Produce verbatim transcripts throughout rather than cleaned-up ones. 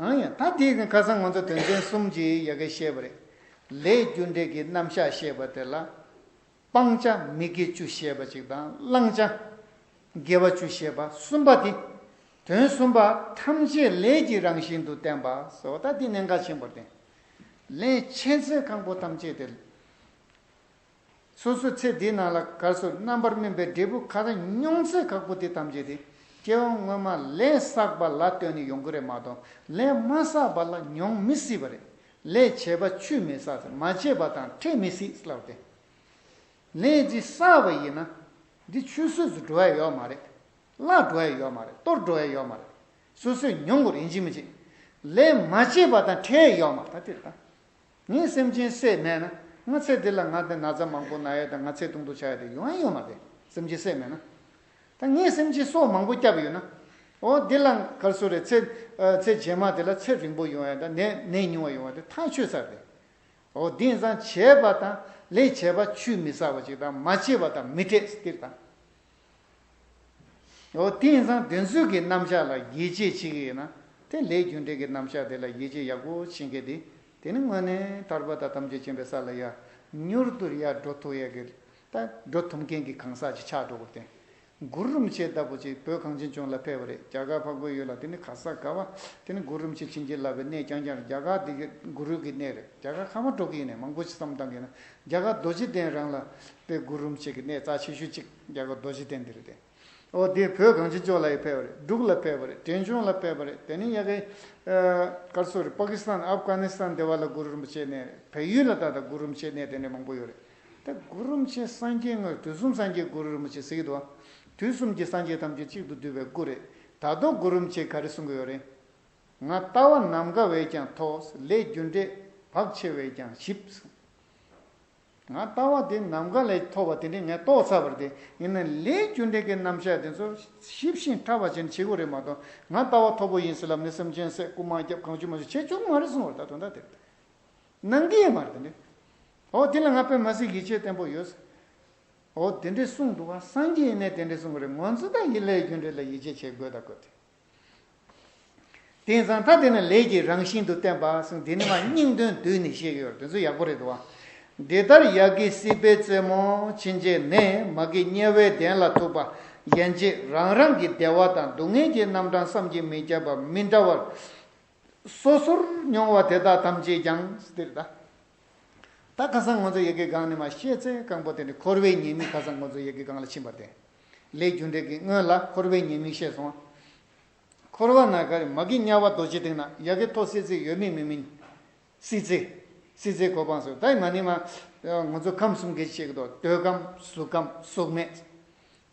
ཡང་ཡང་ད་དེའི་ཁ་སང་ང་ཚོ་དོན་ཚན་གསུམ་གྱི་ཡ་གི་བཤད་པ་རེད། ལས་རྒྱུ་འབྲས་ཀྱི་རྣམ་གཞག་བཤད་པ་དེ་ལ། སྤང་བྱ་མི་དགེ་བཅུ་བཤད་པ་ཅིག་དང་བླང་བྱ། དགེ་བ་བཅུ་བཤད་པ་གསུམ་པ་དེ། དོན་གསུམ་པ་ཐམས་ཅད་ལས་ཀྱི་རང་བཞིན་དུ་བསྟན་པ་ཟེར་བ་ད་འདི་གནད་འགག་ཆེན་པོར་བསྟན། ལས་བྱས་ཚད་གང་པོ་ཐམས་ཅད་དེ། སོ་སོའི་ཚེ་འདིའི་ནང་ལ་གར་སོགས་རྣམ་པར་སྨིན་པའི་འབྲས་བུ་ག་རེ་མྱོང་ཚད་ཁག་པོ་དེ་ཐམས་ཅད་དེ་སྐྱེ་བ་སྔོན་མ་ལས་བསགས་པ་ལ་ལྟོས་ནས་ཡོང་གི་རེད་མ་གཏོགས་ལས་མ་བསགས་པ་ལ་མྱོང་མི་སྲིད་པ་རེད། ལས་བྱས་པ་ཆུད་མི་ཟ་ཟེར་མ་བྱས་པ་དང་འཕྲད་མི་སྲིད་ལབ་སྟེ། ལས་འདི་བསགས་པ་ཡིན་ན་འདི་ཆུད་ཟོས་སུ་འགྲོ་ཡ་ཡོད་མ་རེད། བརླག་འགྲོ་ཡ་ཡོད་མ་རེད། གཏོར་འགྲོ་ཡ་ཡོད་མ་རེད། སོ་སོས་མྱོང་དགོས་རེད་ཡིན་གཅིག་མིན་གཅིག་ལས་མ་བྱས་པ་དང་འཕྲད་ཡ་ཡོད་མ་རེད་ད་དེ་རེད་ད། ངས་སེམས་ཅན་བསད་མེད་ན་ང་ཚེ་འདི་ལ་ང་འདི་ན་ཚ་མང་པོ་ན་ཡ་དང་ང་ཚེ་ཐུང་དུ་ཆགས་ཡ་དེ་ཡོང་ཡ་ཡོད་མ་རེད། སེམས་ཅན་བསད་མེད་ན། ད་ངས་སེམས་ཅན་སྲོག་མང་པོ་བསྐྱབས་ཡོད་ན། འོ་འདི་ལ་གར་སོ་རེད་ཚེ། ཚེ་རྗེས་མ་དེ་ལ་ཚེ་རིང་པོ་ཡོང་ཡ་དང་ནད་ནད་ཉུང་བ་ཡོང་བ་དེ་ཐག་ཆོད་ས་རེད། འོ་དེ་ཡིན་ཙང་བྱས་པ་དང་ལས་བྱས་པ་ཆུད་མི་ཟ་བ་ཅིག་དང་མ་བྱས་པ་དང་མི་འཕྲད་ཟེར་དེ་རེད་ད། འོ་དེ་ཡིན་ཙང་དེ་ཚོའི་གི་རྣམ་གཞག་ལ་ཡིད་ཆེས་བྱེད་ཀྱི་ཡིན་ན་དེ་ལས་རྒྱུ་འབྲས་ཀྱི་རྣམ་གཞག་དེ་ལ་ཡིད་ཆེས་ཡག་པོ་བྱེད་མཁན་དེ་དེ་ནི་དངོས་གནས་ཐར་པ་དང་ཐམས་ཅད་མཁྱེན་པའི་ས་ལ་ཡ་མྱུར་དུ་ཡ་འགྲོ་ཐུབ་ཡ་གི་ད་འགྲོ་ཐུབ་མཁན་གྱི་གང་ཟག་ཅིག་ཆགས་འགྲོ་དགོས་ཏེ། གུ་རུ་རིན་པོ་ཆེ་ལྟ་བུ་ཅིག་བོད་གངས་ཅན་ལྗོངས་ལ་ཕེབས་པ་རེད། རྒྱ་གར་འཕགས་པའི་ཡུལ་ལ་དེ་ནི་ག་ས་ག་བ་དེ་ནི་གུ་རུ་རིན་པོ་ཆེ་བྱིན་གྱིས་བརླབས་པའི་གནས་རྐྱང་རྐྱང་རེད། རྒྱ་གར་དེ་གི་གུ་རུ་གི་གནས་རེད། རྒྱ་གར་ཁ་མ་འགྲོ་གི་ཡིན་ནས་མང་པོ་ཞིག་བསམ་བཏང་གི་ན་རྒྱ་གར་རྡོ་རྗེ་གདན་རང་ལ་དཔེ་གུ་རུ་རིན་པོ་ཆེ་གི་གནས་རྩ་ཆེ་ཤོས་གཅིག་རྒྱ་གར་རྡོ་རྗེ་གདན་འདི་རེད་དེ། ཨོ་དེ་བོད་གངས་ཅན་ལྗོངས་ལ་ཡི་ཕེབས་པ་རེད། འབྲུག་ལ་ཕེབས་པ་རེད། འབྲས་ལྗོངས་ལ་ཕེབས་པ་རེད། དེ་ནི་ཡ་གི་གར་སོ་རེད། པ་ཀི་སི་ཐན་ཨབ་གྷ་ནི་སི་ཐན་དེ་བ་ལ་གུ་རུ་རིན་པོ་ཆེ་གནས་རེད། བལ་ཡུལ་ལ་ད་ལྟ་གུ་རུ་རིན་པོ་ཆེ་གནས་དེ་འདྲ་མང་པོ་ཡོད་རེད། ད་གུ་རུ་རིན་པོ་ཆེ་སངས་རྒྱས་དངོས་དུས་གསུམ་སངས་རྒྱས་གུ་རུ་རིན་པོ་ཆེ་ཟེར་གྱི་འདུག་དུས་གསུམ་གྱི་སངས་རྒྱས་ཐམས་ཅད་གཅིག་ཏུ་བསྡུས་པའི་སྐུ་རེད། ད་དུང་གུ་རུ་རིན་པོ་ཆེས་ག་རེ་གསུང་གི་ཡོད་རེད། ང་ལྟ་བ་ནམ་མཁའ་བས་ཀྱང་མཐོ། ལས་རྒྱུ་འབྲས་བག་ཕྱེ་བས་ཀྱང་ཞིབ། ང་ལྟ་བ་དེ་ནམ་མཁའ་ལས་མཐོ་བ་དེ་འདྲ་ངས་རྟོགས་ཚར་བ་རེད་དེ། ཡིན་ན་ལས་རྒྱུ་འབྲས་ཀྱི་རྣམ་གཞག་དེ་ཚོ་ཞིབ་ཞིང་ཕྲ་བ་ཅན་བྱེད་དགོས་རེད་མ་གཏོགས་ང་ལྟ་བ་མཐོ་པོ་ཡིན་ཟེར་ལབ་ནས་སེམས་ཅན་བསད་རྐུ་མ་རྒྱབ་གང་བྱུང་མང་བྱུང་བྱེད་ཆོག་མ་རེད་གསུངས་པ་རེད། ད་དོན་དག་དེ་རེད། གནང་གི་ཡོད་མ་རེད་དེ་འདྲ། འོ་དེ་ལ་ང་དཔེ་མ་སྲིད་ཡིད་ཆེས་བརྟན་པོ་ཡོད། འོ་དེ་འདྲས་གསུངས་འདུག་བ། སངས་རྒྱས་ཡིན་ནའི་དེ་འདྲས་གསུང་གི་རེད། ང་ཚོ་ད་ཡིད་ལས་རྒྱུ་འབྲས་ལ་ཡིད་ཆེས་བྱེད་དགོས་ད་དགོས་ཏེ། དེང་སང་ད་དེ་ནི་ལས་ཀྱི་རང་བཞིན་དུ་བསྟན་པ་གསུངས། དེ་ནི་མ་སྙིང་དོན་བསྡུས་ནས་བཤད་ཀྱི་ཡོད་རེད། དེ་ཚོ་ཡག་པོ་རེད་འདུག་བ། འདི་ལྟར་ཡ་གི་སྲིད་པའི་རྩེ་མོ་ཕྱིན་ཆད་ནས། མ་གི་དམྱལ་བའི་གདན་ལ་ཐུག་པ་ཡན་ཆད་རང་རང་གི་བདེ་བ་དང་སྡུག་བསྔལ་གྱི་རྣམ་གྲངས་བསམ་གྱིས་མི་ཁྱབ་པ་མི་འདྲ་བར། སོ་སོར་མྱོང་བ་དེ་དག་ཐམས་ཅད་ཀྱང་ཟེར་ད། ད་ཁ་སང་ང་ཚོ་ཡ་གི་སྒང་ནས་མ་བཤད་ཚེ་རྐང་པ་དེ་འདྲ་འཁོར་བའི་ཉེས་དམིགས་ཁ་སང་ང་ཚོ་ཡ་གི་སྒང་ལ་ཕྱིན་པ་དེ། ལས་རྒྱུ་འབྲས་ཀྱི་སྔོན་ལ་འཁོར་བའི་ཉེས་དམིགས་བཤད་སོང་། འཁོར་བ་ན་ག་རེ་མ་གི་དམྱལ་བ་རྡོ་རྗེ་གདན་ན་ཡ་གི་མཐོ་སྲིད་རྩེ་ཡོད་མིན་མེད་མིན། སྲིད་རྩེ། སྲིད་རྩེའི་གོ་འཕང་སོགས་ད་མ་ནི་མ། ང་ཚོ་ཁམས་གསུམ་གྱི་བཤད་ཀྱི་འདུག་འདོད་ཁམས་གཟུགས་ཁམས་གཟུགས་མེད།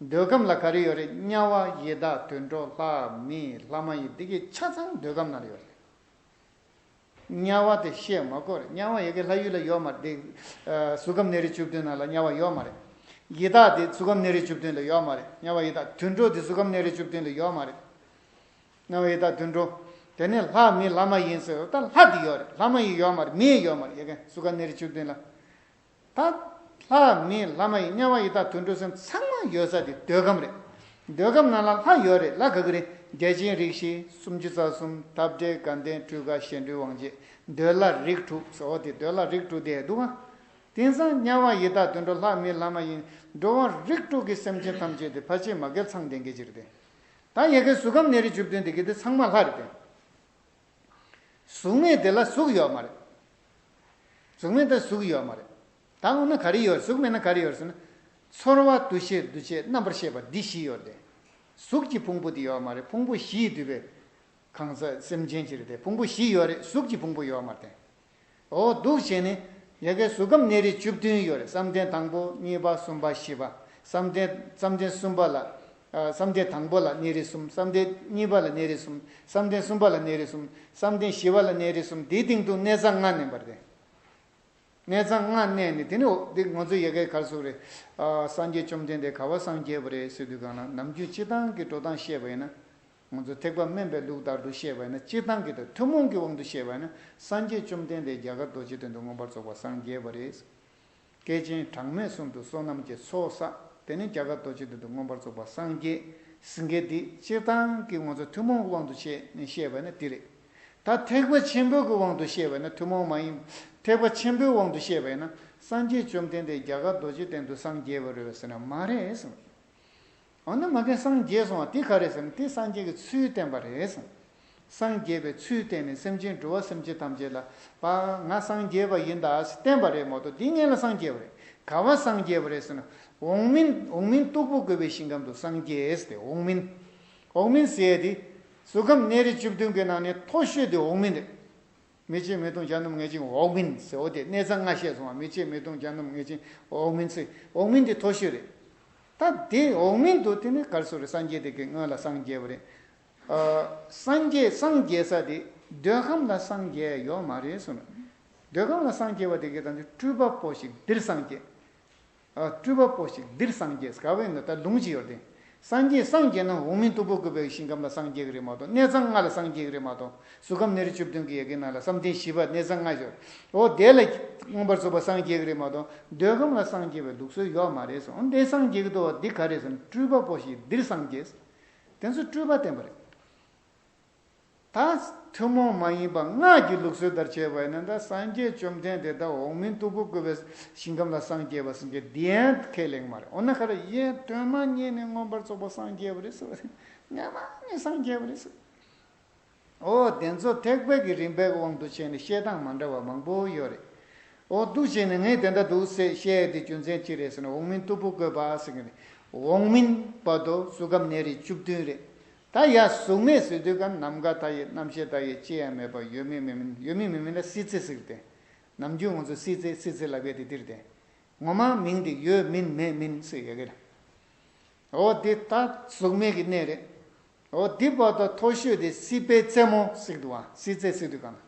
འདོད་ཁམས་ལ་ག་རེ་ཡོད་རེད། དམྱལ་བ་ཡི་དྭགས་དུད་འགྲོ་ལྷ་མི་ལྷ་མ་ཡིན་འདི་གི་ཆ་ཚང་འདོད་ཁམས་ན་རེ་ཡོད་རེད། དམྱལ་བ་དེ་བཤད་མ་དགོས་རེད། དམྱལ་བ་ཡ་གི་ལྷ་ཡུལ་ལ་ཡོད་མ་རེད་དེ། གཟུགས་ཁམས་གནས་རིས་བཅུ་བདུན་ནང་ལ་དམྱལ་བ་ཡོད་མ་རེད། ཡི་དྭགས་དེ་གཟུགས་ཁམས་གནས་རིས་བཅུ་བདུན་ལ་ཡོད་མ་རེད། དམྱལ་བ་ཡི་དྭགས་དུད་འགྲོ་དེ་གཟུགས་ཁམས་གནས་རིས་བཅུ་བདུན་ལ་ཡོད་མ་རེད། དམྱལ་བ་ཡི་དྭགས་དུད་འགྲོ། དེ་ནས་ལྷ་མི་ལྷ་མ་ཡིན་ཟེར་ད་ལྷ་དེ་ཡོད་རེད། ལྷ་མ་ཡིན་ཡོད་མ་རེད། མི་ཡོད་མ་རེད། ཡ་གི་གཟུགས་ཁམས་གནས་རིས་བཅུ་བདུན་ལ། ད་ལྷ་མི་ལྷ་མ་ཡིན་དམྱལ་བ་ཡི་དྭགས་དུད་འགྲོ་སེམས་ཚང་མ་ཡོད་ས་དེ་འདོད་ཁམས་རེད། འདོད་ཁམས་ནང་ལ་ལྷ་ཡོད་རེད། ལྷ་ག་གི་རེད། བརྒྱ་བྱིན་རིགས་བཞི་སུམ་ཅུ་རྩ་གསུམ་འཐབ་བྲལ་དགའ་ལྡན་སྤྲུལ་དགའ་གཞན་འཕྲུལ་དབང་བྱེད་འདོད་ལྷ་རིགས་དྲུག་ཟེར་བ་དེ་འདོད་ལྷ་རིགས་དྲུག་དེ་འདུག་ཨ། དེང་སང་དམྱལ་བ་ཡི་དྭགས་དུད་འགྲོ་ལྷ་མི་ལྷ་མ་ཡིན་འགྲོ་བ་རིགས་དྲུག་གི་སེམས་ཅན་ཐམས་ཅད་དེ་ཕལ་ཆེར་མ་རྒན་ཚང་ལྡན་གྱི་ཅིག་རེད་དེ། ད་ཡ་གི་གཟུགས་ཁམས་གནས་རིས་བཅུ་བདུན་དེ་གི་དེ་ཚང་མ་ལྷ་རེད་དེ། གཟུགས་མེད་དེ་ལ་གཟུགས་ཡོད་མ་རེད། གཟུགས་མེད་དེ་གཟུགས་ཡོད་མ་རེད། ད་འོ་ན་ག་རེ་ཡོད། གཟུགས་མེད་ན་ག་རེ་ཡོད་ཟེར་ན། ཚོར་བ་འདུ་ཤེས་འདུ་བྱེད་རྣམ་པར་ཤེས་པ་འདི་བཞི་ཡོད་དེ། གཟུགས་ཀྱི་ཕུང་པོ་དེ་ཡོད་མ་རེད། ཕུང་པོ་བཞིས་བསྡུས་པའི་གང་ཟག་སེམས་ཅན་ཅིག་རེད་དེ། ཕུང་པོ་བཞི་ཡོད་རེད། གཟུགས་ཀྱི་ཕུང་པོ་ཡོད་མ་རེད་དེ། འོ་འདུག་བྱས་ནས་ཡ་གི་གཟུགས་ཁམས་གནས་རིས་བཅུ་བདུན་ཡོད་རེད། བསམ་གཏན་དང་པོ་གཉིས་པ་གསུམ་པ་བཞི་པ། བསམ་གཏན་བསམ་གཏན་གསུམ་པ་ལ། ཨ། བསམ་གཏན་དང་པོ་ལ་གནས་རིས་གསུམ། བསམ་གཏན་གཉིས་པ་ལ་གནས་རིས་གསུམ། བསམ་གཏན་གསུམ་པ་ལ་གནས་རིས་གསུམ། བསམ་གཏན་བཞི་པ་ལ་གནས་རིས་གསུམ། དེའི་སྟེང་དུ་གནས་ཚང་ལྔ་གནས་པ་རེད། གནས་ཚང་ལྔ་གནས་ནས་དེ་ནི་འོ་འདི་ང་ཚོ་ཡ་གི་གར་སོགས་རེད། ཨ། སངས་རྒྱས་བཅོམ་ལྡན་འདས་ག་བ་སངས་རྒྱས་པ་རེད་ཟེར་དུས་གང་ལ་ནམ་རྒྱུན་སྤྱིར་བཏང་གི་འགྲོ་སྟངས་བཤད་པ་ཡིན་ན། ང་ཚོ་ཐེག་པ་དམན་པའི་ལུགས་ལྟར་དུ་བཤད་པ་ཡིན་ན། སྤྱིར་བཏང་གི་དང་ཐུན་མོང་གི་དབང་དུ་བཤད་པ་ཡིན་ན། སངས་རྒྱས་བཅོམ་ལྡན་འདས་རྒྱ་གར་རྡོ་རྗེ་གདན་དུ་མངོན་པར་རྫོགས་པར་སངས་རྒྱས་པ་རེད། སྐྱེས་ཆེན་གྲངས་མེད་གསུམ་དུ་བསོད་ནམས་ཀྱི་ཚོགས་བསགས། དེ་ནས་རྒྱ་གར་རྡོ་རྗེ་གདན་དུ་མངོན་པར་རྫོགས་པར་སངས་རྒྱས་ཟེར་མཁན་འདི་སྤྱིར་བཏང་གི་ང་ཚོ་ཐུན་མོང་དབང་དུ་བྱས་ནས་བཤད་པ་ཡིན་ན་འདི་རེད། ད་ཐེག་པ་ཆེན་པོའི་གི་དབང་དུ་བཤད་པ་ཡིན་ན། ཐུན་མོང་མ་ཡིན། ཐེག་པ་ཆེན་པོའི་དབང་དུ་བཤད་པ་ཡིན་ན། སངས་རྒྱས་བཅོམ་ལྡན་འདས་རྒྱ་གར་རྡོ་རྗེ་གདན་དུ་སངས་རྒྱས་པ་རེད་ཟེར་ན་མ་རེད་ཟེར། འོ་ན་མ་གི་སངས་རྒྱས་སོང་བ་དེ་ག་རེད་ཟེར་ན། དེ་སངས་རྒྱས་ཀྱི་ཚུལ་བསྟན་པ་རེད་ཟེར། སངས་རྒྱས་པའི་ཚུལ་བསྟན་ནས་སེམས་ཅན་འགྲོ་བ་སེམས་ཅན་ཐམས་ཅད་ལ་པ་ང་སངས་རྒྱས་པ་ཡིན་ད་ཟེར་བསྟན་པ་རེད་མ་གཏོགས། དེ་སྔོན་ལ་སངས་རྒྱས་པ་རེད། ག་བ་སངས་རྒྱས་པ་རེད་ཟེར་ན། འོག་མིན། འོག་མིན་སྟུག་པོ་བཀོད་པའི་ཞིང་ཁམས་སུ་སངས་རྒྱས་ཟེར་ཏེ། འོག་མིན། འོག་མིན་ཟེར་ཡ་དེ། གཟུགས་ཁམས་གནས་རིས་བཅུ་བདུན་གྱི་ནང་ནས་མཐོ་ཤོས་དེ་འོག་མིན་རེད། མི་ཆེ་མི་ཐུང་བྱ་སྣུམ་ངད་ཅན་འོག་མིན་ཟེར། འོ་དེ་གནས་ཚང་ལྔ་བཤད་སོང་བ། མི་ཆེ་མི་ཐུང་བྱ་སྣུམ་ངད་ཅན་འོག་མིན་ཟེར། འོག་མིན་དེ་མཐོ་ཤོས་རེད། ད་དེ་འོག་མིན་དུ་དེ་ནི་གར་སོ་རེད། སངས་རྒྱས་དེ་གི་སྔོན་ལ་སངས་རྒྱས་པ་རེད། ཨ། སངས་རྒྱས། སངས་རྒྱས་ས་དེ་འདོད་ཁམས་ལ་སངས་རྒྱས་ཡོད་མ་རེད་གསུངས། འདོད་ཁམས་ལ་སངས་རྒྱས་པ་དེ་གི་དང་དེ་སྤྲུལ་པ་པོ་ཞིག་འདིར་སངས་རྒྱས། ཨ། སྤྲུལ་པ་པོ་ཞིག་འདིར་སངས་རྒྱས། ག་བས་ན་ད་ལུང་ཅིག་ཡོད་དེ། སངས་རྒྱས། སངས་རྒྱས་ན་འོག་མིན་སྟུག་པོ་བཀོད་པའི་ཞིང་ཁམས་ལ་སངས་རྒྱས་ཀྱི་རེད་མ་གཏོགས། གནས་ཚང་ལྔ་ལ་སངས་རྒྱས་ཀྱི་རེད་མ་གཏོགས། གཟུགས་ཁམས་གནས་རིས་བཅུ་བདུན་གྱི་ཡ་གི་ནང་ལ་བསམ་གཏན་བཞི་པ་གནས་ཚང་ལྔ་ཡོད། འོ་དེ་ལ་མངོན་པར་རྫོགས་པ་སངས་རྒྱས་ཀྱི་རེད་མ་གཏོགས། འདོད་ཁམས་ལ་སངས་རྒྱས་པའི་ལུགས་སྲོལ་ཡོད་མ་རེད་གསུངས། འོ་དེ་སངས་རྒྱས་ཀྱི་འདུག་བ། འདི་ག་རེད་ཟེར་ན། སྤྲུལ་པ་པོ་ཞིག་འདིར་སངས་རྒྱས། དེ་ཚོ་སྤྲུལ་པ་བསྟན་པ་རེད། ད་ཐུན་མོང་མ་ཡིན་པ་སྔགས་ཀྱི་ལུགས་སྲོལ་ལྟར་བྱས་པ་ཡིན་ན། ད་སངས་རྒྱས་བཅོམ་ལྡན་འདས་ད་འོག་མིན་སྟུག་པོ་བཀོད་པའི་ཞིང་ཁམས་ལ་སངས་རྒྱས་པ་ཟེར་མཁན་འདི་ཡང་ཁས་ལེན་མ་རེད། འོ་ན་ག་རེ་ཡིན། དོན་མ་རྙེད་ནས་མངོན་པར་རྫོགས་པར་སངས་རྒྱས་པ་རེད་ཟེར་བ་རེད། སྔ་མ་ནས་སངས་རྒྱས་པ་རེད་ཟེར། འོ་དེ་ཚོ་ཐེག་པའི་གི་རིམ་པའི་དབང་དུ་བྱས་ནས་བཤད་སྟངས་མ་འདྲ་བ་མང་པོ་ཡོད་རེད། འོ་འདུག་བྱས་ནས་ངས་དེ་འདྲ་འདུག་ཟེར་བཤད་ཡ་དེ་རྒྱུ་མཚན་ཅི་རེད་ཟེར་ན། འོག་མིན་སྟུག་པོ་བཀོད་པ་ཟེར་གི་རེད། འོག་མིན་བར་དུ་གཟུགས་ཁམས་གནས་རིས་བཅུ་བདུན་རེད། ད་ཡ་གཟུགས་མེད་ཟེར་དུས་ཀ་ནམ་མཁའ་མཐའ་ཡས། རྣམ་ཤེས་མཐའ་ཡས། ཅི་ཡང་མེད་པ། ཡོད་མིན་མེད་མིན། ཡོད་མིན་མེད་མིན་ལ་སྲིད་རྩེ་ཟེར་གི་རེད། ནམ་རྒྱུན་ང་ཚོ་སྲིད་རྩེ་སྲིད་རྩེ་ལབ་ཡ་དེ་འདིར་དེ། ངོ་མ་མིང་དེ་ཡོད་མིན་མེད་མིན་ཟེར་ཡོད་གི་རེད། འོ་དེ་ད་གཟུགས་མེད་ཀྱི་གནས་རེད། འོ་དེ་བར་དུ་མཐོ་ཤོས་དེ་སྲིད་པའི་རྩེ་མོ་ཟེར་གི་འདུག་བ། སྲིད་རྩེ་ཟེར་དུས་གང་ན།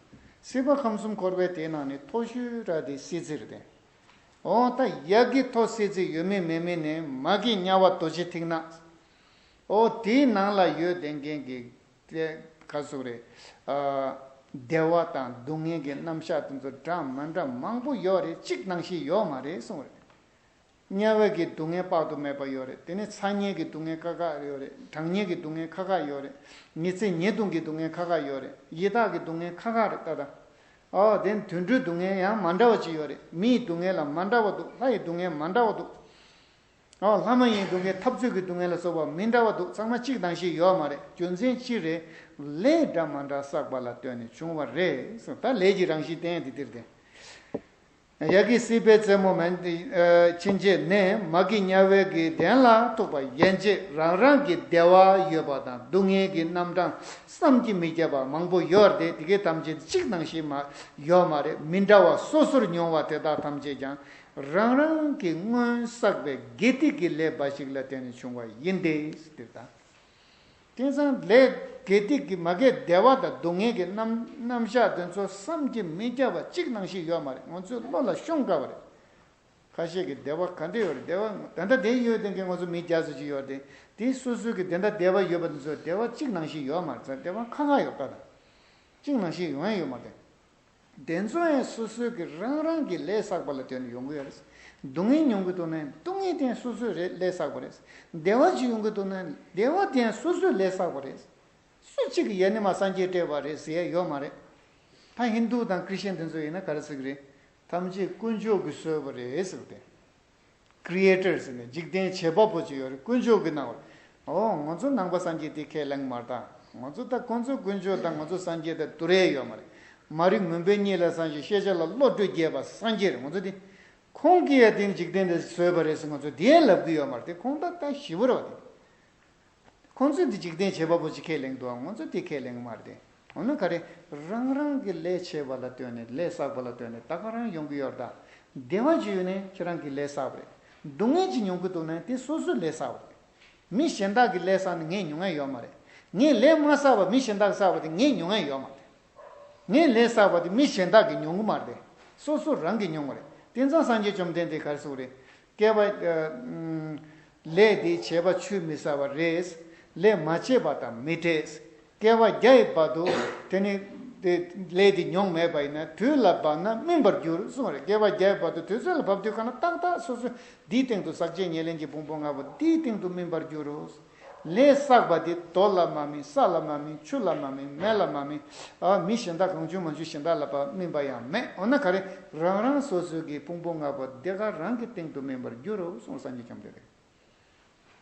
སྲིད་པ་ཁམས་གསུམ་འཁོར་བའི་དེའི་ནང་ནས་མཐོ་ཤོས་ར་དེ་སྲིད་རྩེ་རེད་དེ། འོ་ད་ཡ་གི་མཐོ་སྲིད་རྩེ་ཡོད་མིན་མེད་མིན་ནས་མ་གི་དམྱལ་བ་རྡོ་རྗེ་ཐིག་ནག། འོ་དེའི་ནང་ལ་ཡོད་བསྡད་མཁན་གྱི་དེ་ག་ཟེར་རེད། ཨ། བདེ་བ་དང་སྡུག་བསྔལ་གྱི་རྣམ་གཞག་དེ་ཚོ་འདྲ་མི་འདྲ་མང་པོ་ཡོད་རེད། གཅིག་ནང་བཞིན་ཡོད་མ་རེད་གསུངས་རེད། དམྱལ་བའི་གི་སྡུག་བསྔལ་དཔག་ཏུ་མེད་པ་ཡོད་རེད། དེ་ནས་ཚ་དམྱལ་གྱི་སྡུག་བསྔལ་ཁག་ཁག་ཡོད་རེད། གྲང་དམྱལ་གྱི་སྡུག་བསྔལ་ཁག་ཁག་ཡོད་རེད། ཉི་ཚེ་ཉི་གདུང་གི་སྡུག་བསྔལ་ཁག་ཁག་ཡོད་རེད། ཡི་དྭགས་ཀྱི་སྡུག་བསྔལ་ཁག་ཁག་རེད་ད་ལྟ། ཨོ་དེ་དུད་འགྲོའི་སྡུག་བསྔལ་ཡང་མ་འདྲ་བ་ཅིག་ཡོད་རེད། མིའི་སྡུག་བསྔལ་ལ་མ་འདྲ་བ་འདུག་ལྷ་ཡི་སྡུག་བསྔལ་མ་འདྲ་བ་འདུག་ཨོ་ལྷ་མ་ཡིན་སྡུག་བསྔལ། འཐབ་རྩོད་ཀྱི་སྡུག་བསྔལ་ལ་སོགས་པ་མི་འདྲ་བ་འདུག་ཚང་མ་གཅིག་ནང་བཞིན་ཡོད་མ་རེད། རྒྱུ་མཚན་ཅི་རེད། ལས་འདྲ་མ་འདྲ་བསགས་པ་ལ་ལྟོས་ནས་བྱུང་བ་རེད་གསུངས། ད་ལས་ཀྱི་རང་བཞིན་བསྟན་ཡ་དེ་འདིར་བསྟན། ཡ་གི་སྲིད་པའི་རྩེ་མོ་མན་ཆེན་བཅས་ནས་མ་གི་དམྱལ་བའི་གི་གདན་ལ་ཐུག་པ་ཡན་ཆད་རང་རང་གི་བདེ་བ་ཡོད་པ་དང་སྡུག་བསྔལ་གྱི་རྣམ་གྲངས་བསམ་གྱིས་མི་ཁྱབ་པ་མང་པོ་ཡོད་དེ། དེ་གའི་ཐམས་ཅད་གཅིག་ནང་བཞིན་མ་ཡོད་མ་རེད། མི་འདྲ་བ་སོ་སོར་མྱོང་བ་དེ་དག་ཐམས་ཅད་ཀྱང་རང་རང་གི་སྔོན་བསགས་པའི་དགེ་སྡིག་གི་ལས་འབའ་ཞིག་ལ་བརྟེན་ནས་བྱུང་བ་ཡིན་ཏེ། དེ་ལྟ། དེང་སང་ལས་དགེ་སྡིག་གི་མ་གའི་བདེ་བ་དང་སྡུག་བསྔལ་གྱི་རྣམ་རྣམ་གཞག་དེ་ཚོ་བསམ་གྱིས་མི་ཁྱབ་པ་གཅིག་ནང་བཞིན་ཡོད་མ་རེད། ང་ཚོའི་བློ་ལ་ཤོང་དཀའ་བ་རེད། ཁ་ཤས་ཀྱི་བདེ་བ་ག་འདྲ་ཡོད་རེད། བདེ་བ་ད་ལྟ་བསྡད་ཡོད་དེ་གའི་ང་ཚོ་མི་བརྒྱ་ཙམ་ཅིག་ཡོད་རེད། དེ་སོ་སོའི་གི་དེ་འདྲ་བདེ་བ་ཡོད་པ་དེ་ཚོ་བདེ་བ་གཅིག་ནང་བཞིན་ཡོད་མ་རེད། བདེ་བ་ཁག་ཁག་ཡོད་ཀ་དང་གཅིག་ནང་བཞིན་ཡོང་ཡ་ཡོད་མ་རེད། དེ་ཚོ་ཡང་སོ་སོའི་གི་རང་རང་གི་ལས་བསགས་པ་ལ་ལྟོས་ནས་ཡོང་གི་ཡོད་རེད། སྡུག་བསྔལ་མྱོང་གི་འདུག་ན་སྡུག་བསྔལ་དེ་ཡང་སོ་སོའི་རེད་ལས་བསགས་པ་རེད། བདེ་བ་ཅིག་ཡོང་གི་འདུག་ན་བདེ་བ་དེ་ཡང་སོ་སོའི་ལས་བསགས་པ་རེད། སུ་གཅིག་གིས་ཡ་ནི་མ་སངས་རྒྱས་སྤྲད་པ་རེད་ཟེར་ཡ་ཡོད་མ་རེད། ད་ཧིན་དུ་དང་ཁྲི་ཤན་དེ་ཚོ་ཡིན་ན་ག་རེ་ཟེར་གི་རེད། ཐམས་ཅད་དཀོན་མཆོག་གིས་བཟོས་པ་རེད་ཟེར་ཏེ། ཀྲི་ཨེ་ཊར་ཟེར་ནས་འཇིག་རྟེན་བྱེད་པ་པོ་ཅིག་ཡོད་རེད། དཀོན་མཆོག་གིས་གནང་བ་རེད། ཨོ་ང་ཚོ་ནང་པ་སངས་རྒྱས་དེ་ཁས་ལེན་མ་རེད་ད། ང་ཚོ་ད་ཁོང་ཚོ་དཀོན་མཆོག་དང་ང་ཚོ་སངས་རྒྱས་དང་བསྡུར་ཡས་ཡོད་མ་རེད། མ་རིག་མུན་པའི་གཉིད་ལས་སངས་ཤིང་ཤེས་བྱ་ལ་བློ་གྲོས་རྒྱས་པ་སངས་རྒྱས་རེད། ང་ཚོ་དེ། ཁོང་གིས་ཡ་དེ་འཇིག་རྟེན་འདི་བཟོས་པ་རེད་ཟེར་ང་ཚོ་དེ་ཡང་ལབ་གི་ཡོད་མ་རེད་དེ། ཁོང་ད་ད་ཞི་བོ་རེད་བ་དེ། ཁོང་ཚོས་འདི་འཇིག་རྟེན་བྱེད་པ་པོ་ཅིག་ཁས་ལེན་འདུག་ང་ཚོ་དེ་ཁས་ལེན་གི་མ་རེད་དེ། འོ་ན་ག་རེ། རང་རང་གི་ལས་བྱས་པ་ལ་ལྟོས་ནས་ལས་བསགས་པ་ལ་ལྟོས་ནས་ད་ག་རང་ཡོང་གི་ཡོད་རེད་ད། བདེ་བ་ཅིག་ཡོད་ནས་ཁྱེད་རང་གི་ལས་བསགས་པ་རེད། སྡུག་བསྔལ་ཅིག་མྱོང་གི་འདུག་ན་དེ་སོ་སོའི་ལས་བསགས་པ་རེད། མི་གཞན་དག་གི་ལས་བསགས་ནས་ངས་མྱོང་ཡ་ཡོད་མ་རེད། ངས་ལས་མ་བསགས་པ་མི་གཞན་དག་བསགས་པ་དེ་ངས་མྱོང་ཡ་ཡོད་མ་རེད། ངས་ལས་བསགས་པ་དེ་མི་གཞན་དག་གིས་མྱོང་གི་མ་རེད། སོ་སོ་རང་གིས་མྱོང་བ་རེད། དེང་སང་སངས་རྒྱས་བཅོམ་ལྡན་འདས་ག་རེ་གསུངས་རེད། སྐྱེ་བ། ཨ། ལས་དེ་བྱས་པ་ཆུད་མི་ཟ་བ་རེད། ལས་མ་བྱས་པ་དང་མི་འབྲལ། སྐྱེ་བ་བརྒྱའི་བར་དུ་དེ་ནི་དེ་ལས་དེ་མྱོང་མེད་པ་ཡིན་ན་དུས་ལ་བབ་ན་སྨིན་པར་འགྱུར་གསུངས་རེད། སྐྱེ་བ་བརྒྱའི་བར་དུ་དུས་ཚོད་ལ་བབ་དུས་གང་ན་ཏག་ཏག་སོ་སོ་འདིའི་སྟེང་དུ་ཟག་བཅས་ཉེར་ལེན་གྱི་ཕུང་པོ་ལྔ་པོ་འདིའི་སྟེང་དུ་སྨིན་པར་འགྱུར་རོ། ལས་བསགས་པ་དེ་རྡོ་ལ་མ་སྨིན། ས་ལ་མ་སྨིན། ཆུ་ལ་མ་སྨིན། མེ་ལ་མ་སྨིན། ཨ་མི་གཞན་དག་གང་བྱུང་མང་བྱུང་གཞན་དག་ལ་ཕར་སྨིན་པ་ཡང་མེད། འོ་ན་ག་རེ། རང་རང་སོ་སོའི་གི་ཕུང་པོ་ལྔ་པོ་དེ་ག་རང་གི་སྟེང་དུ་སྨིན་པར་འགྱུར་རོ་གསུངས། སངས་རྒྱས་བཅོམ་ལྡན་